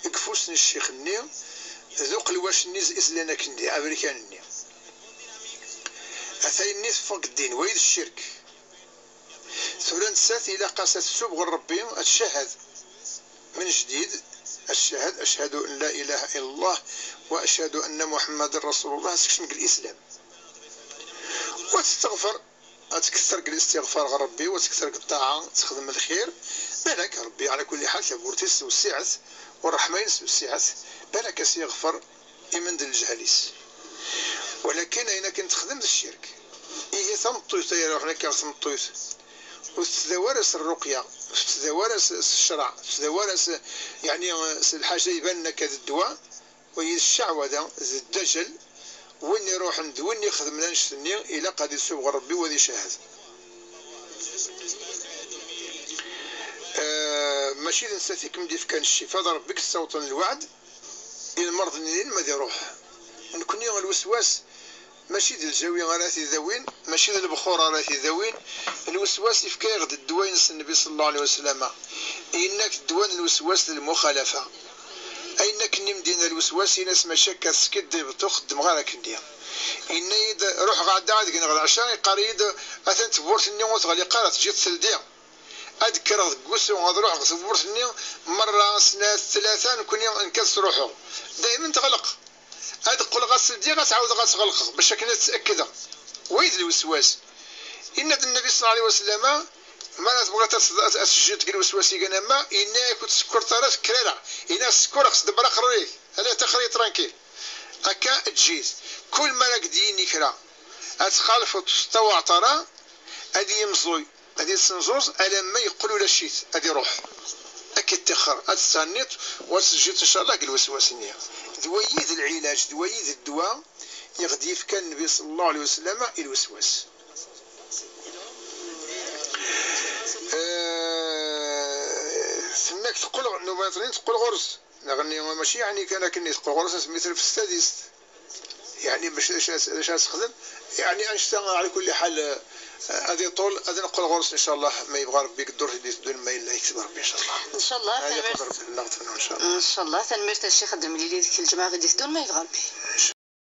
deg ufus n ccix-nni d uqelwac-nni i s-, i s-llan akkenni, aberkan-nni. Ata ayenni teffeɣ deg ddin, wayi d ccirk. Tura nettat ilaq-as ad tsub ɣer Ṛebbi, ad tcahad min jdid, ad tcahad: "Ashhadu an la ilaha illa Llah wa ashhadu anna Muḥammadan rasulullah", ad tekcem deg lislam. Wa testeɣfer, ad tketrer deg listiɣfar ɣer Ṛebbi, wa tketrer deg ṭṭaɛa, texdem lxir. Balak Ṛebbi, ɛla kulli ḥal, tawwurt-is wessiɛet, u ṛṛeḥma-ines wessiɛet, balak a s-iɣfer i mend n lǧehl-is. Walakin ayen akken texdem d ccirk. Ihi tameṭṭuyt ay iṛuḥen akka ɣer tmeṭṭuyt, ur tettdaw ara s ṛṛuqya, ur tettdaw ara s, s ccṛeɛ, ur tettdaw ara s, yeɛni, s lḥaǧa ibanen akka d ddwa, wayi d cceɛwada, d ddajel. Win iṛuḥen d win ixedmen annect-nni, ilaq ad isub ɣer Ṛebbi u ad icahad. Eh, mačči d nettat i kem-d-ifkan ccifa, d Ṛebbi i k-d-sawṭen lweɛd, i lmerḍ-nni d ayen ma ad iṛuḥ. Nekni lweswas mačči d lǧawi ara t-idawin, mačči d lebxur ara t-idawin. Lweswas ifka-yaɣ-d ddwa-ines Nnbi ṣalla Llahu ɛalayhi wa sallam. Yenna-k ddwa n lweswas d lmuxalafa. Ayen akken i m-d-yenna lweswas, in-as mačči akka teskiddibeḍ, ur xeddmeɣ ara akkenni. Yenna-yi-d: "Ruḥeɣ ɛeddaɣ ad gneɣ lɛecṛa", iqqar-iyi-d: "Atan tewwurt-nni ur teɣliq ara, teǧǧa-tt teldi." Ad kkreɣ deg wusu, ad ruḥeɣ tewwurt-nni merra, snat, tlata, nekni nekk ad sruḥeɣ. Daymen teɣleq. Ad qqleɣ ad s-ldiɣ, ad s-ɛawdeɣ ad tt-ɣelqeɣ, bac akken ad tt-akkdeɣ. Wayi d lweswas. Yenna-d Nnbi ṣalla Llahu ɛalayhi wa sallam, mi ara tebɣiḍ ad, ad, ad tejjiḍ deg lweswas igan amma, yenna-ak ur tsekkreḍ ara, tekker ara. Yenna-as: "Sekkeṛ, xsed aqerruy-ik, ala ttixer-iyi tranquille." Akka eǧǧ-it. Kul mi ara k-d-yini kra, ad txalfeḍ s ṭṭawaɛṭara, ad yemẓuy. Ad yettenẓuẓ alamma yeqqel ulac-it, ad iruḥ. Ad k-ittixxer, ad tetthenniḍ, u ad teǧǧiḍ ncallah deg lweswas-nni. D wayi d lɛilaǧ, d wayi d ddwa i ɣ-d-yefka Nnbi ṣalla Llahu ɛalayhi wa sallam i lweswas. Eh, tenna-k teqqel, nnuba iṭnin teqqel ɣur-s. Neɣ nni mačči yeɛni kan akken i teqqel ɣur-s asmi tref s tadist. Yeɛni bac d acu ad, d acu ad texdem? Yeɛni annect-a, ɛla kulli ḥal, eh, ad iṭul, ad neqqel ɣur-s ncallah, ma yebɣa Ṛebbi deg ddurt i d-iteddun, ma yella yekteb Ṛebbi ncallah. Ncallah, ad iqder Ṛebbi laɣ-tneɣ ncallah. Ncallah, tanemmirt a ccix, ad nemlili deg lǧemɛa i d-iteddun, ma yebɣa Ṛebbi.